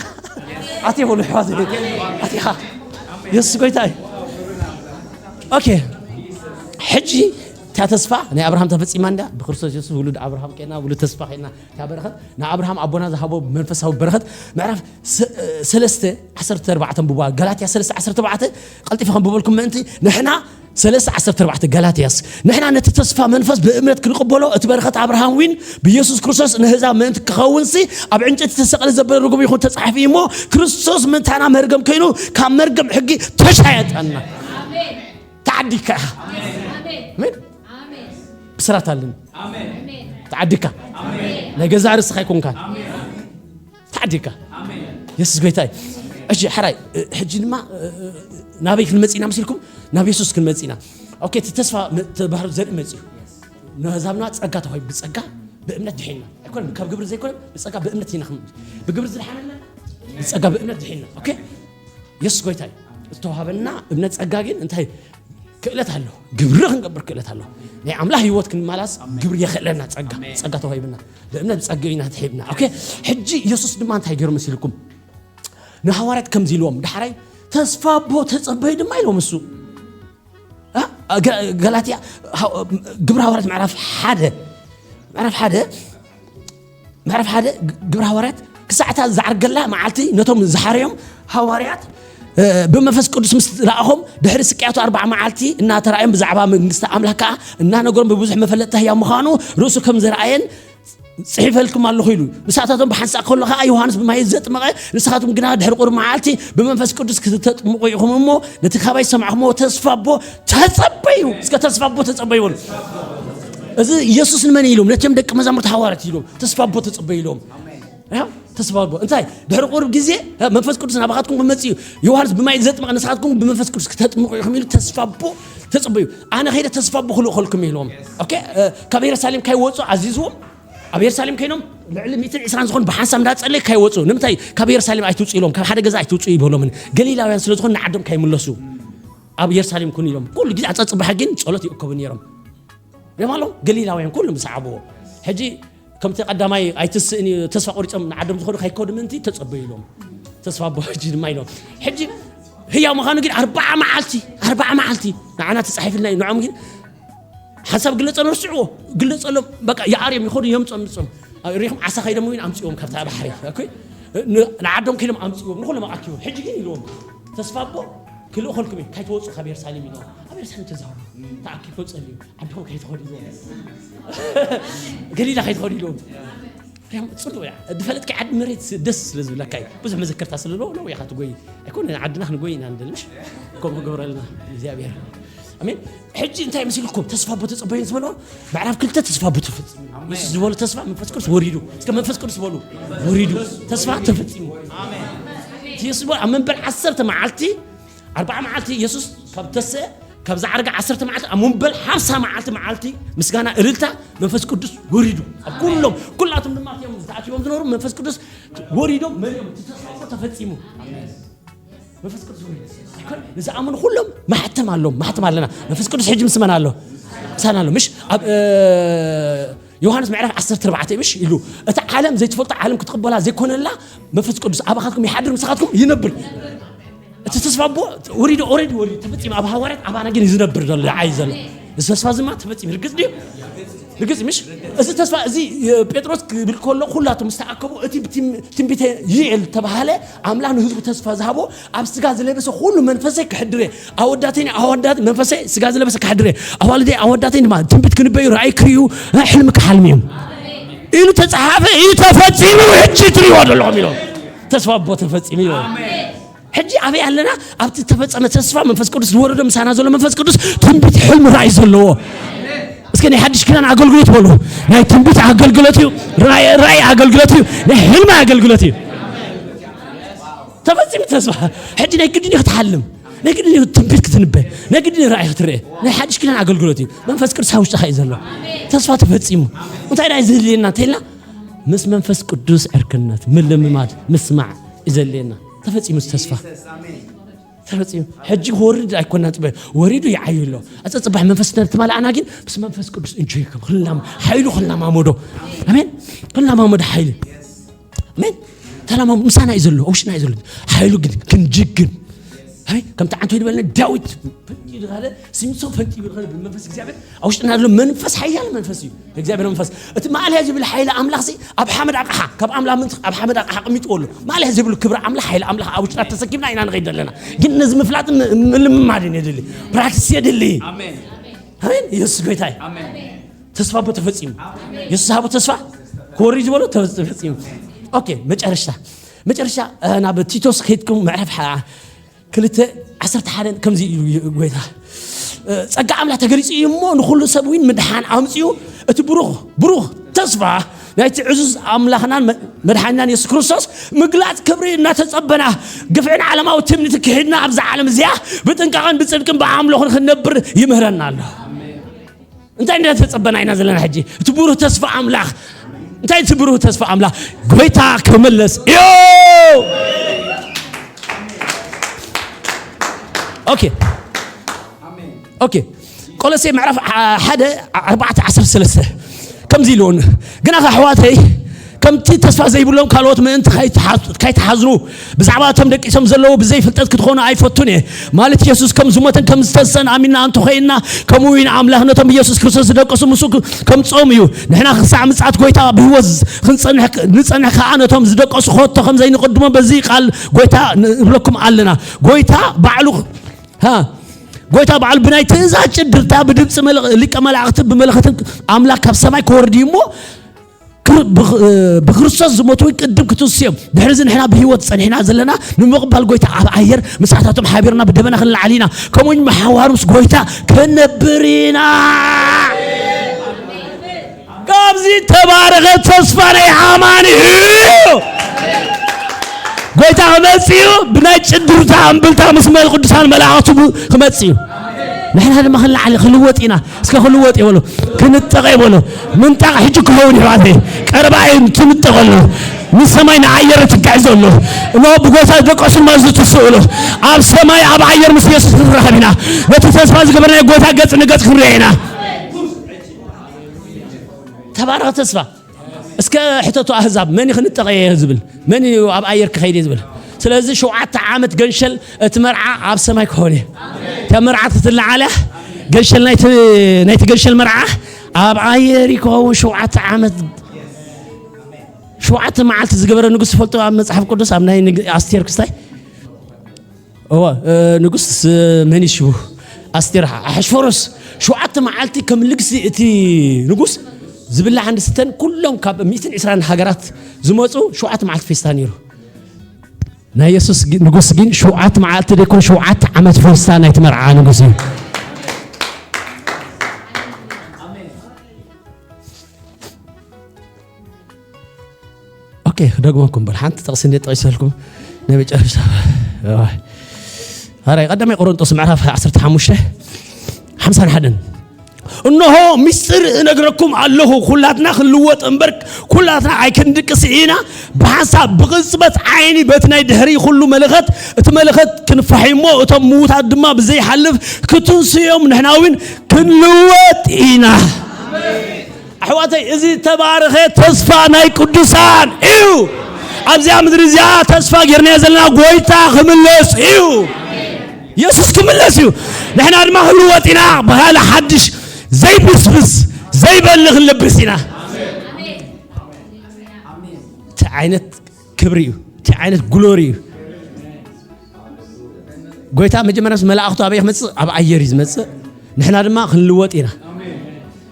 ኣትየ በሉ ኣሕዋት። ኣቲኻ። የሱስ ጎይታ እዩ። ኦኬ። ሕጂ እታ ተስፋ ናይ ኣብርሃም ተፈጺማ እንዳ ብክርስቶስ የሱስ ውሉድ ኣብርሃም ኬና ውሉድ ተስፋ ኬና እታ በረኸት ንኣብርሃም ኣቦና ዝሃቦ መንፈሳዊ በረኸት ምዕራፍ ሰ-፣ ሰለስተ ዓሰርተ ኣርባዕተ ኣንብባ። ጋላትያ ሰለስተ ዓሰርተ ኣርባዕተ ቀልጢፈ ከንብበልኩም ምእንቲ ንሕና ሰለስተ ዓሰርተ ኣርባዕተ ጋላትያስ፣ ንሕና ነቲ ተስፋ መንፈስ ብእምነት ክንቕበሎ፣ እቲ በረኸት ኣብርሃም ዊን ብኢየሱስ ክርስቶስ ንህዛብ ምእንቲ ክኸውንሲ፣ ኣብ ዕንጨይቲ ተሰቐለ ዘበለ ርጉም ይኹን ተጻሒፉ እዩ እሞ፣ ክርስቶስ ምእንታና መርገም ኮይኑ፣ ካብ መርገም ሕጊ ተሻየጠና። ተዓዲካ ኢኻ። ኣሜን። ብስራት ኣለኒ። ተዓዲካ። ናይ ገዛ ርስኻ ኣይኮንካን። ተዓዲካ። የሱስ ጎይታ እዩ። እሺ፣ ሕራይ፣ እ፣ ሕጂ ድማ፣ እ፣ እ፣ ናበይ ክንመጽእ ኢና መሲልኩም? ናብ የሱስ ክንመጽእ ኢና። ኦኬ፣ እቲ ተስፋ መ-፣ ተባህር ዘርኢ መጽኡ። ንኣህዛብና ጸጋ ተዋሂቡ፣ ብጸጋ ብእምነት ድሒንና። ኣይኮነን፣ ካብ ግብሪ ዘይኮነ፣ ብጸጋ ብእምነት ኢና ክን-፣ ብግብሪ ዝድሓነና፣ ብጸጋ ብእምነት ድሒንና። ኦኬ? የሱስ ጎይታ እዩ። ዝተዋሃበና እምነት ጸጋ ግን እንታይ ክእለት ኣሎ? ግብሪ ክንገብር ክእለት ኣሎ። ናይ ኣምላኽ ህይወት ክንመላስ ግብሪ የኽእለና ጸጋ። ኣሜን። ጸጋ ተዋሂብና። ብእምነት ብጸጋ ኢና ተዋሂብና። ኦኬ? ሕጂ የሱስ ድማ እንታይ ገይሩ መሲልኩም? ንሃዋርያት ከምዚ ኢልዎም፣ ዳሕራይ ተስፋ ኣቦ ተጸበዩ ድማ ኢልዎም እሱ። እ? ገ-፣ ገላትያ፣ ሃ-፣ ግብሪ ሃዋርያት ምዕራፍ ሓደ፣ ምዕራፍ ሓደ፣ ምዕራፍ ሓደ ግ-፣ ግብሪ ሃዋርያት ክሳዕ እታ ዝዓርገላ መዓልቲ ነቶም ዝሓረዮም ሃዋርያት፣ እ፣ ብመንፈስ ቅዱስ ምስ ለኣኾም ድሕሪ ስቅያቱ ኣርባዓ መዓልቲ እናተራእዮም ብዛዕባ መንግስቲ ኣምላኽ ከኣ እናነገሮም ብብዙሕ መፈለጥታ ህያው ምዃኑ ርእሱ ከም ዘርኣየን ጽሒፈልኩም ኣለኹ ኢሉ። ንሳታቶም ብሓንሳእ ከሎ ኸኣ ዮሃንስ ብማይ ዘጥመቐ፣ ንስኻትኩም ግና ድሕሪ ቁሩብ መዓልቲ ብመንፈስ ቅዱስ ክትተጥምቑ ኢኹም እሞ ነቲ ካባይ ዝሰማዕኩምዎ ተስፋ ኣቦ ተጸበዩ። እስከ ተስፋ ኣቦ ተጸበዩ በሉ። እዚ ኢየሱስ ንመን ኢሎም? ነቶም ደቂ መዛሙርቲ ሃዋርያት ኢሎም። ተስፋ ኣቦ ተጸበዩ ኢሎም። ያ፣ ተስፋ ኣቦ። እንታይ? ድሕሪ ቁሩብ ግዜ፣ እ፣ መንፈስ ቅዱስ ናባኻትኩም ክመጽእ እዩ። ዮሃንስ ብማይ ዘጥመቐ፣ ንስኻትኩም ብመንፈስ ቅዱስ ክተጥምቑ ኢኹም ኢሉ ተስፋ ኣቦ ተጸበዩ። ኣነ ኸይደ ተስፋ ኣቦ ክልእኸልኩም ኢልዎም። ኦኬ፣ እ፣ ካብ የሩሳሌም ካይወጹ ኣዚዝዎም። ኣብ የሩሳሌም ከይኖም ልዕሊ ሚእትን ዕስራን ዝኾኑ ብሓንሳብ እንዳጸለየ ካይወጹ። ንምንታይ? ካብ የሩሳሌም ኣይትውጹ ኢሎም፣ ካብ ሓደ ገዛ ኣይትውጹ ይበሎምን። ገሊላውያን ስለ ዝኾኑ ንዓዶም ካይምለሱ ኣብ የሩሳሌም ኩኑ ኢሎም። ኩሉ ግዜ ኣጸጽባሕ ግን ጸሎት ይእከቡ ነይሮም። ሪኦም ኣለዉ፣ ገሊላውያን ኩሉ ምስ ዓብዎ። ሕጂ ከምቲ ቀዳማይ ኣይትስእን እዩ፣ ተስፋ ቆሪጾም ንዓዶም ዝኾኑ ከይከዱ ምእንቲ ተጸበዩ ኢሎም። ተስፋ ኣቦ ሕጂ ድማ ኢሎም። ሕጂ ህያው ምዃኑ ግን ኣርባዓ መዓልቲ፣ ኣርባዓ መዓልቲ ንዓና ተጻሒፍልና እዩ። ንዖም ግን ሓንሳብ ግለጸሎም፣ ርስዕዎ፣ ግለጸሎም፣ በቃ ይኣርዮም፣ ይኸዱ፣ የምጾም፣ ምጾም። ኣብ ሪኹም ዓሳ ከይዶም እውን ኣምጽዎም ካብታ ባሕሪ። ኦኬ? ን-፣ ንዓዶም ከይዶም ኣምጽዎም፣ ንኹሎም ኣኪቦም። ሕጂ ግን ኢልዎም፣ ተስፋ ኣቦ ክልእኸልኩም እዩ፣ ካይትወጹ ካብ የሩሳሌም ኢልዎም። ኣብ የሩሳሌም ተዛረቡ፣ ተኣኪቦም ጸልዩ፣ ዓድኹም ከይትኸዱ ኢልዎም። ገሊላ ከይትኸዱ ኢልዎም። ሪኹም ጽቡቕ እያ። ዝፈለጥካዮ ዓዲ መሬት ደስ ስለ ዝብለካ እዩ። ብዙሕ መዘከርታ ስለ ዘለዎ፣ ነዊሕ ኢኻ ትጎይ። ኣይኮነ፣ ዓድና ክንጎይ ኢና ንደሊ፣ ምሽ? ከምኡ ክገብረልና እግዚኣብሔር። ኣሜን። ሕጂ እንታይ መሲልኩም? ተስፋ ኣቦ ተጸበዩ ዝበሎ፣ ምዕራፍ ክልተ ተስፋ ኣቦ ተፈጺሙ። ኣሜን። የሱስ ዝበሎ ተስፋ መንፈስ ቅዱስ ወሪዱ። እስከ መንፈስ ቅዱስ በሉ። ወሪዱ። ተስፋ ተፈጺሙ። ኣሜን። እቲ የሱስ ዝበሎ ኣብ መንበል ዓሰርተ መዓልቲ፣ ኣርባዓ መዓልቲ የሱስ ካብ ተሰ-፣ ካብ ዝዓረገ ዓሰርተ መዓልቲ ኣብ መንበል ሓምሳ መዓልቲ፣ መዓልቲ ምስጋና እልልታ መንፈስ ቅዱስ ወሪዱ። ኣብ ኩሎም፣ ኩላቶም ድማ እቲኦም ዝተኣኪቦም ዝነበሩ መንፈስ ቅዱስ ወሪዶም መሊኦም። እቲ ተስፋ እኮ ተፈጺሙ። መንፈስ ቅዱስ ወሪዱ። ኣይኮን? ንዝኣምኑ ኩሎም ማሕተም ኣሎም፣ ማሕተም ኣለና። መንፈስ ቅዱስ ሕጂ ምስ መን ኣሎ? ምሳና ኣሎ። ምሽ? ኣብ፣ እ፣ ዮሃንስ ምዕራፍ ዓሰርተ ኣርባዕተ ምሽ ኢሉ፣ "እታ ዓለም ዘይትፈልጦ ዓለም ክትቕበላ ዘይኮነላ መንፈስ ቅዱስ ኣባኻትኩም ይሓድር፣ ምሳኻትኩም ይነብር።" እቲ ተስፋ ኣቦ ወሪዱ፣ ኦሬዲ ወሪዱ፣ ተፈጺሙ። ኣብ ሃዋርያት ኣባና ግን እዩ ዝነብር ዘሎ፣ ይዓይ ዘሎ። እዚ ተስፋ እዚ ድማ ተፈጺሙ። ርግጽ ድዩ? ርግጽ ምሽ? እዚ ተስፋ እዚ ጴጥሮስ ክብል ከሎ፣ ኩላቶም ምስ ተኣከቡ፣ እቲ ብትም-፣ ትንቢተ ይኤል ተባሃለ ኣምላኽ ንህዝቡ ተስፋ ዝሃቦ፣ ኣብ ስጋ ዝለበሰ ኩሉ መንፈሰይ ክሕድሬ፣ ኣወዳተይን ኣዋልዳት መንፈሰይ ስጋ ዝለበሰ ክሕድሬ፣ ኣዋልደይ ኣወዳተይን ድማ ትንቢት ክንበዩ፣ ራእይ ክርእዩ፣ ሕልሚ ክሓልሙ እዮም ኢሉ ተጻሓፈ። እዩ ተፈጺሙ። ሕጂ ትርእይዎ ዘለኹም ኢሎም፣ ተስፋ ኣቦ ተፈጺሙ ኢሎም። ሕጂ ኣበይ ኣለና? ኣብቲ ተፈጸመ ተስፋ መንፈስ ቅዱስ ዝወረዶ፣ ምሳና ዘሎ መንፈስ ቅዱስ ትንቢት፣ ሕልሚ፣ ራእይ ዘለዎ። እስከ ናይ ሓድሽ ኪዳን ኣገልግሎት በሉ። ናይ ትንቢት ኣገልግሎት እዩ። ራእይ፣ ራእይ ኣገልግሎት እዩ። ናይ ሕልሚ ኣገልግሎት እዩ። ተፈጺሙ ተስፋ። ሕጂ ናይ ግድን እዩ ክትሓልም፣ ናይ ግድን እዩ ትንቢት ክትንበ፣ ናይ ግድን እዩ ራእይ ክትርአ። ናይ ሓድሽ ኪዳን ኣገልግሎት እዩ። መንፈስ ቅዱስ ኣብ ውሽጥኻ እዩ ዘሎ። ተስፋ ተፈጺሙ። እንታይ ደኣ እዩ ዘድልየና እንተኢልና፣ ምስ መንፈስ ቅዱስ ዕርክነት ምልምማድ ምስማዕ እዩ ዘድልየና። ተፈጺሙ ተስፋ። ተፈጺሙ። ሕጂ ክወርድ ኣይኮናን ጽበ፣ ወሪዱ ይዓዩ ኣሎ። ኣጸ ጽባሕ መንፈስ ተማልኣና ግን ምስ መንፈስ ቅዱስ እንጆይ ከም ክላም ሓይሉ ክላማመዶ። ኣሜን። ክላማመዶ ሓይሊ። ኣሜን። ተላማም ምሳና እዩ ዘሎ፣ ውሽጥና እዩ ዘሎ። ሓይሉ ግን ክንጅግን። ኣሜን። ከምቲ ዓንቶ ዝበለና ዳዊት ፈንጢ ድኻለ፣ ሲምሶን ፈንጢ ድኻለ ብመንፈስ እግዚኣብሔር ኣብ ውሽጥና ዘሎ መንፈስ ሓያል መንፈስ እዩ። እግዚኣብሔር መንፈስ። እቲ ማእለያ ዝብል ሓይሊ ኣምላኽ ሲ ኣብ ሓመድ ኣቕሓ፣ ካብ ኣምላኽ ምን-፣ ኣብ ሓመድ ኣቕሓ ኣቐሚጥዎ ኣሎ። ማእለያ ዝብል ክብሪ ኣምላኽ፣ ሓይሊ ኣምላኽ ኣብ ውሽጥና ተሰኪምና ኢና ንኸይድ ዘለና። ግን ነዚ ምፍላጥ ም-፣ ምልምማድ እዩ የድሊ። ፕራክቲስ የድሊ። ኣሜን። ኣሜን። ኢየሱስ ጎይታ እዩ። ኣሜን። ተስፋ ኣቦ ተፈጺሙ። ኢየሱስ ሃቦ ተስፋ ክወሪ ዝበሎ ተፈጺሙ። ኦኬ፣ መጨረሻ፣ መጨረሻ፣ እ፣ ናብ ቲቶስ ከይድኩም ምዕራፍ ሓ-፣ ክልተ ዓሰርተ ሓደ ከምዚ ኢሉ ጎይታ፣ እ፣ ጸጋ ኣምላኽ ተገሊጹ እዩ እሞ ንኹሉ ሰብ እውን ምድሓን ኣምጺኡ፣ እቲ ብሩኽ፣ ብሩኽ ተስፋ ናይቲ ዕዙዝ ኣምላኽናን መ-፣ መድሓኒናን የሱስ ክርስቶስ ምግላጽ ክብሪ እናተጸበና፣ ግፍዕን ዓለማዊ ትምኒትን ክሒድና ኣብዛ ዓለም እዚኣ ብጥንቃቐን ብጽድቅን ብኣምልኾን ክንነብር ይምህረና ኣሎ። እንታይ እንዳተጸበና ኢና ዘለና ሕጂ? እቲ ብሩህ ተስፋ ኣምላኽ። እንታይ እቲ ብሩህ ተስፋ ኣምላኽ? ጎይታ ክምለስ እዩ። ኦኬ። ኦኬ። ቆሎሴ ምዕራፍ ዓ-፣ ሓደ ኣርባዕተ ዓሰርተ ሰለስተ ከምዚ ኢልዎን፣ ግናኸ ኣሕዋተይ፣ ከምቲ ተስፋ ዘይብሎም ካልኦት ምእንቲ ካይትሓዝ-፣ ካይትሓዝኑ፣ ብዛዕባ እቶም ደቂሶም ዘለዉ ብዘይ ፍልጠት ክትኾኑ ኣይፈቱን እየ። ማለት የሱስ ከም ዝሞተን ከም ዝተንሰን ኣሚንና እንተኾይንና፣ ከምኡ እውን ኣምላኽ ነቶም ብየሱስ ክርስቶስ ዝደቀሱ ምስኡ ክ-፣ ከምጽኦም እዩ። ንሕና ክሳዕ ምጽኣት ጐይታ ብህይወት ዝ-፣ ክንጸንሕ ክ-፣ ንጸንሕ ከኣ ነቶም ዝደቀሱ ኸቶ ከም ዘይንቕድሞም በዚ ቃል ጐይታ ንብለኩም ኣለና። ጐይታ ባዕሉ፣ ሃ፣ ጐይታ ባዕሉ ብናይ ትእዛዝ ጭድርታ ብድምጺ መለ-፣ ሊቀ መላእኽቲ ብመለኸትን ኣምላኽ ካብ ሰማይ ክወርድ እዩ እሞ፣ ክር-፣ ብኽ-፣ እ፣ ብክርስቶስ ዝሞቱ እውን ቅድም ክትንስዮም። ድሕሪ እዚ ንሕና ብህይወት ጸኒሕና ዘለና ንምቕባል ጐይታ ኣብ ኣየር ምሳታቶም ሓቢርና ብደበና ክንለዓል ኢና። ከምኡ እውን ብሓዋሩ ምስ ጐይታ ክንነብር ኢና። ካብዚ ተባረኸ ተስፋ ናይ ኣማኒ እዩ። ጐይታ ክመጽእ እዩ። ብናይ ጭድርታ እምብልታ ምስ መል-፣ ቅዱሳን መላእኽቱ ብ-፣ ክመጽእ እዩ። ንሕና ድማ ክንለዓል ክንልወጥ ኢና። እስከ ክንልወጥ ይበሉ። ክንጠቐ ይበሉ። ምንጣቕ ሕጂ ክኸውን ይሕዋተይ። ቀረባ እዩ ትንጠቐሉ። ንሰማይ ንኣየር ትጋዕ ዘሎ። እሞ ብጎይታ ደቀሱ ማዝ ትስእሉ። ኣብ ሰማይ ኣብ ኣየር ምስ የሱስ ክንራኸብ ኢና። ነቲ ተስፋ ዝገበርናዮ ጎይታ ገጽ ንገጽ ክንሪኦ ኢና። ተባረኸ ተስፋ። እስከ ሕተቱ ኣህዛብ፣ መን እዩ ክንጠቐ እየ ዝብል? መን እዩ ኣብ ኣየር ክኸይድ እየ ዝብል? ስለዚ ሸውዓተ ዓመት ገንሸል እቲ መርዓ ኣብ ሰማይ ክኾን እየ። እታ መርዓ ትትለዓለ ገንሸል ናይቲ፣ ናይቲ ገንሸል መርዓ ኣብ ኣየር ይከውን። ሸውዓተ ዓመት፣ ሸውዓተ መዓልቲ ዝገበረ ንጉስ ትፈልጡ ኣብ መጽሓፍ ቅዱስ ኣብ ናይ ንግ-፣ ኣስቴር ክስታይ እወ፣ እ፣ ንጉስ፣ እ፣ መን እዩ ሽሙ? ኣስቴር ኣሐሽፈሮስ ሸውዓተ መዓልቲ ከም ልግሲ እቲ ንጉስ ዝብላዕ እንድስተን ኩሎም ካብ ሚእትን ዕስራን ሃገራት ዝመጹ ሸውዓተ መዓልቲ ፌስታ ነይሩ። ናይ የሱስ ግ-፣ ንጉስ ግን ሸውዓተ መዓልቲ ደይኮን ሸውዓተ ዓመት ፌስታ ናይቲ መርዓ ንጉስ እዩ። ኦኬ፣ ክደግመኩም በል። ሓንቲ ጥቕሲ እንዴት ጠቒሰልኩም? ናይ መጨረሻ። ኣይ። ኣራይ፣ ቀዳማይ ቆሮንጦስ ምዕራፍ ዓሰርተ ሓሙሽተ፣ ሓምሳን ሓደን። "እነሆ፣ ምስጢር እነግረኩም ኣለኹ፣ ኩላትና ክንልወጥ እምበር፣ ኩላትና ኣይክንድቅስ ኢና። ብሓንሳብ፣ ብቕጽበት ዓይኒ፣ በቲ ናይ ድሕሪ ኩሉ መለኸት፣ እቲ መለኸት ክንፋሕ እሞ፣ እቶም ምዉታት ድማ ብዘይሓልፍ ክትንስኡ እዮም፣ ንሕና እውን ክንልወጥ ኢና።" ኣሕዋተይ፣ እዚ ተባረኸ ተስፋ ናይ ቅዱሳን እዩ። ኣብዚኣ ምድሪ እዚኣ ተስፋ ጌርናዮ ዘለና ጐይታ ክምለስ እዩ። የሱስ ክምለስ እዩ። ንሕና ድማ ክንልወጥ ኢና። ብኻልእ ሓድሽ ዘይብስብስ ዘይበል ክንለብስ ኢና። እቲ ዓይነት ክብሪ እዩ፣ እቲ ዓይነት ግሎሪ እዩ። ጎይታ መጀመርያስ መላእኽቱ ኣበይ ክመጽእ? ኣብ ኣየር እዩ ዝመጽእ። ንሕና ድማ ክንልወጥ ኢና።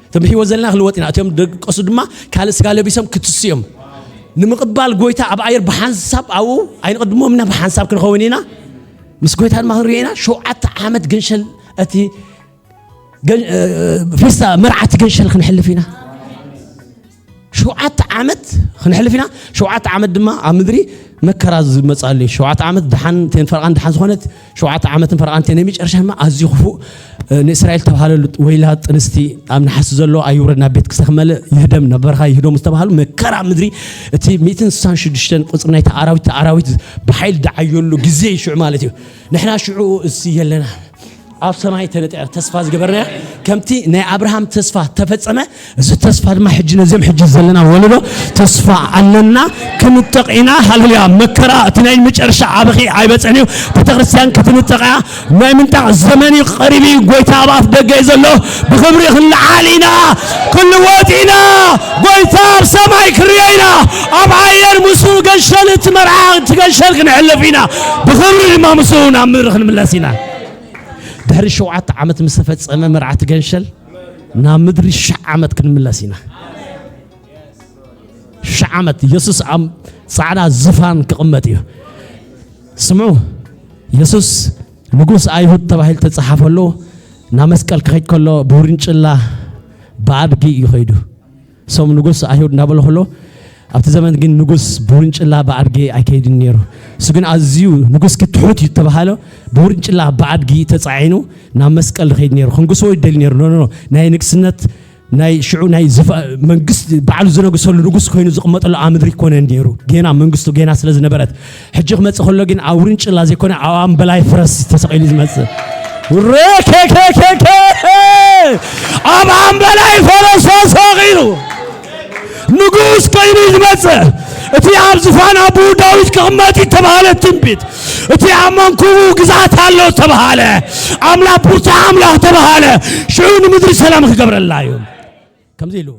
እቶም ብህይወት ዘለና ክንልወጥ ኢና። እቶም ደቀሱ ድማ ካልእ ስጋ ለቢሶም ክትሱ እዮም። ንምቕባል ጎይታ ኣብ ኣየር ብሓንሳብ ኣብኡ ኣይንቕድሞም ኢና፣ ብሓንሳብ ክንኸውን ኢና። ምስ ጎይታ ድማ ክንሪኦ ኢና። ሸውዓተ ዓመት ገንሸል እቲ ገን-፣ እ፣ ፌስታ መርዓቲ ገንሸል ክንሕልፍ ኢና። ሸውዓተ ዓመት ክንሕልፍ ኢና። ሸውዓተ ዓመት ድማ ኣብ ምድሪ መከራ ዝመጻሉ እዩ። ሸውዓተ ዓመት ደሓን ቴን ፈርቓን ደሓን ዝኾነት ሸውዓተ ዓመትን ፈርቓን ቴን ናይ መጨረሻ ድማ ኣዝዩ ክፉእ፣ እ፣ ንእስራኤል ተባሃለሉ ወይላ ጥንስቲ ኣብ ነሓሲ ዘሎ ኣይውረድ ናብ ቤት ክሰ ክመልእ ይህደም ናብ በረኻ ይህደሙ ዝተባሃሉ መከራ ምድሪ እቲ ሚእትን ስሳን ሽዱሽተን ቁጽሪ ናይቲ ኣራዊት ኣራዊት ብሓይል ደዓየሉ ግዜ እዩ ሽዑ ማለት እዩ። ንሕና ሽዑ እሱ የለና ኣብ ሰማይ ተነጢዐ ተስፋ ዝገበርናዮ ከምቲ ናይ ኣብርሃም ተስፋ ተፈጸመ። እዚ ተስፋ ድማ ሕጂ ነዚም ሕጂ ዘለና ወለዶ ተስፋ ኣለና። ክንጠቕ ኢና። ሃሌሉያ። መከራ እቲ ናይ መጨረሻ ዓበኺ ኣይበጸን እዩ። ቤተክርስትያን ክትንጠቕ እያ። ናይ ምንጣቕ ዘመን እዩ፣ ቀሪቡ እዩ። ጎይታ ኣብ ኣፍ ደገ እዩ ዘሎ። ብኽብሪ ክንለዓል ኢና፣ ክንልወጥ ኢና። ጎይታ ኣብ ሰማይ ክርእዮ ኢና። ኣብ ኣየር ምስኡ ገንሸል እቲ መርዓ እቲ ገንሸል ክንሕልፍ ኢና። ብኽብሪ ድማ ምስኡ ናብ ምድሪ ክንምለስ ኢና። ድሕሪ ሸውዓተ ዓመት ምስ ተፈጸመ መርዓ እቲ ገንሸል ናብ ምድሪ ሽሕ ዓመት ክንምለስ ኢና። ሽሕ ዓመት የሱስ ኣብ ጻዕዳ ዝፋን ክቕመጥ እዩ። ስምዑ፣ የሱስ ንጉስ ኣይሁድ ተባሂሉ ተጻሓፈሉ ናብ መስቀል ክኸይድ ከሎ ብውርንጭላ ብኣድጊ እዩ ኸይዱ። እሶም ንጉስ ኣይሁድ እናበሉ ከሎ ኣብቲ ዘመን ግን ንጉስ ብውርንጭላ ብኣድጊ ኣይከይድን ነይሩ። እሱ ግን ኣዝዩ ንጉስ ክትሑት እዩ ተባሃለ። ብውርንጭላ ብኣድጊ ተጻዒኑ ናብ መስቀል ዝኸይድ ነይሩ። ክንግስዎ ይደሊ ነይሩ። ኖ፣ ኖ፣ ኖ። ናይ ንግስነት ናይ ሽዑ ናይ ዝፋ-፣ መንግስቲ ባዕሉ ዝነግሰሉ ንጉስ ኮይኑ ዝቕመጠሉ ኣብ ምድሪ ይኮነ ነይሩ። ጌና መንግስቱ ጌና ስለ ዝነበረት። ሕጂ ክመጽእ ከሎ ግን ኣብ ውርንጭላ ዘይኮነ ኣብ ኣምበላይ ፈረስ ተሰቒሉ ዝመጽእ። ረከከከከ! ኣብ ኣምበላይ ፈረስ ተሰቒሉ ንጉስ ኮይኑ ዝመጽእ፣ እቲ ኣብ ዝፋን ኣቦኡ ዳዊት ክቕመጥ እዩ ተባሃለ ትንቢት፣ እቲ ኣብ መንኩቡ ግዝኣት ኣሎ ተባሃለ፣ ኣምላኽ ብርቱዕ ኣምላኽ ተባሃለ፣ ሽዑ ንምድሪ ሰላም ክገብረላ እዩ። ከምዚ ኢሉ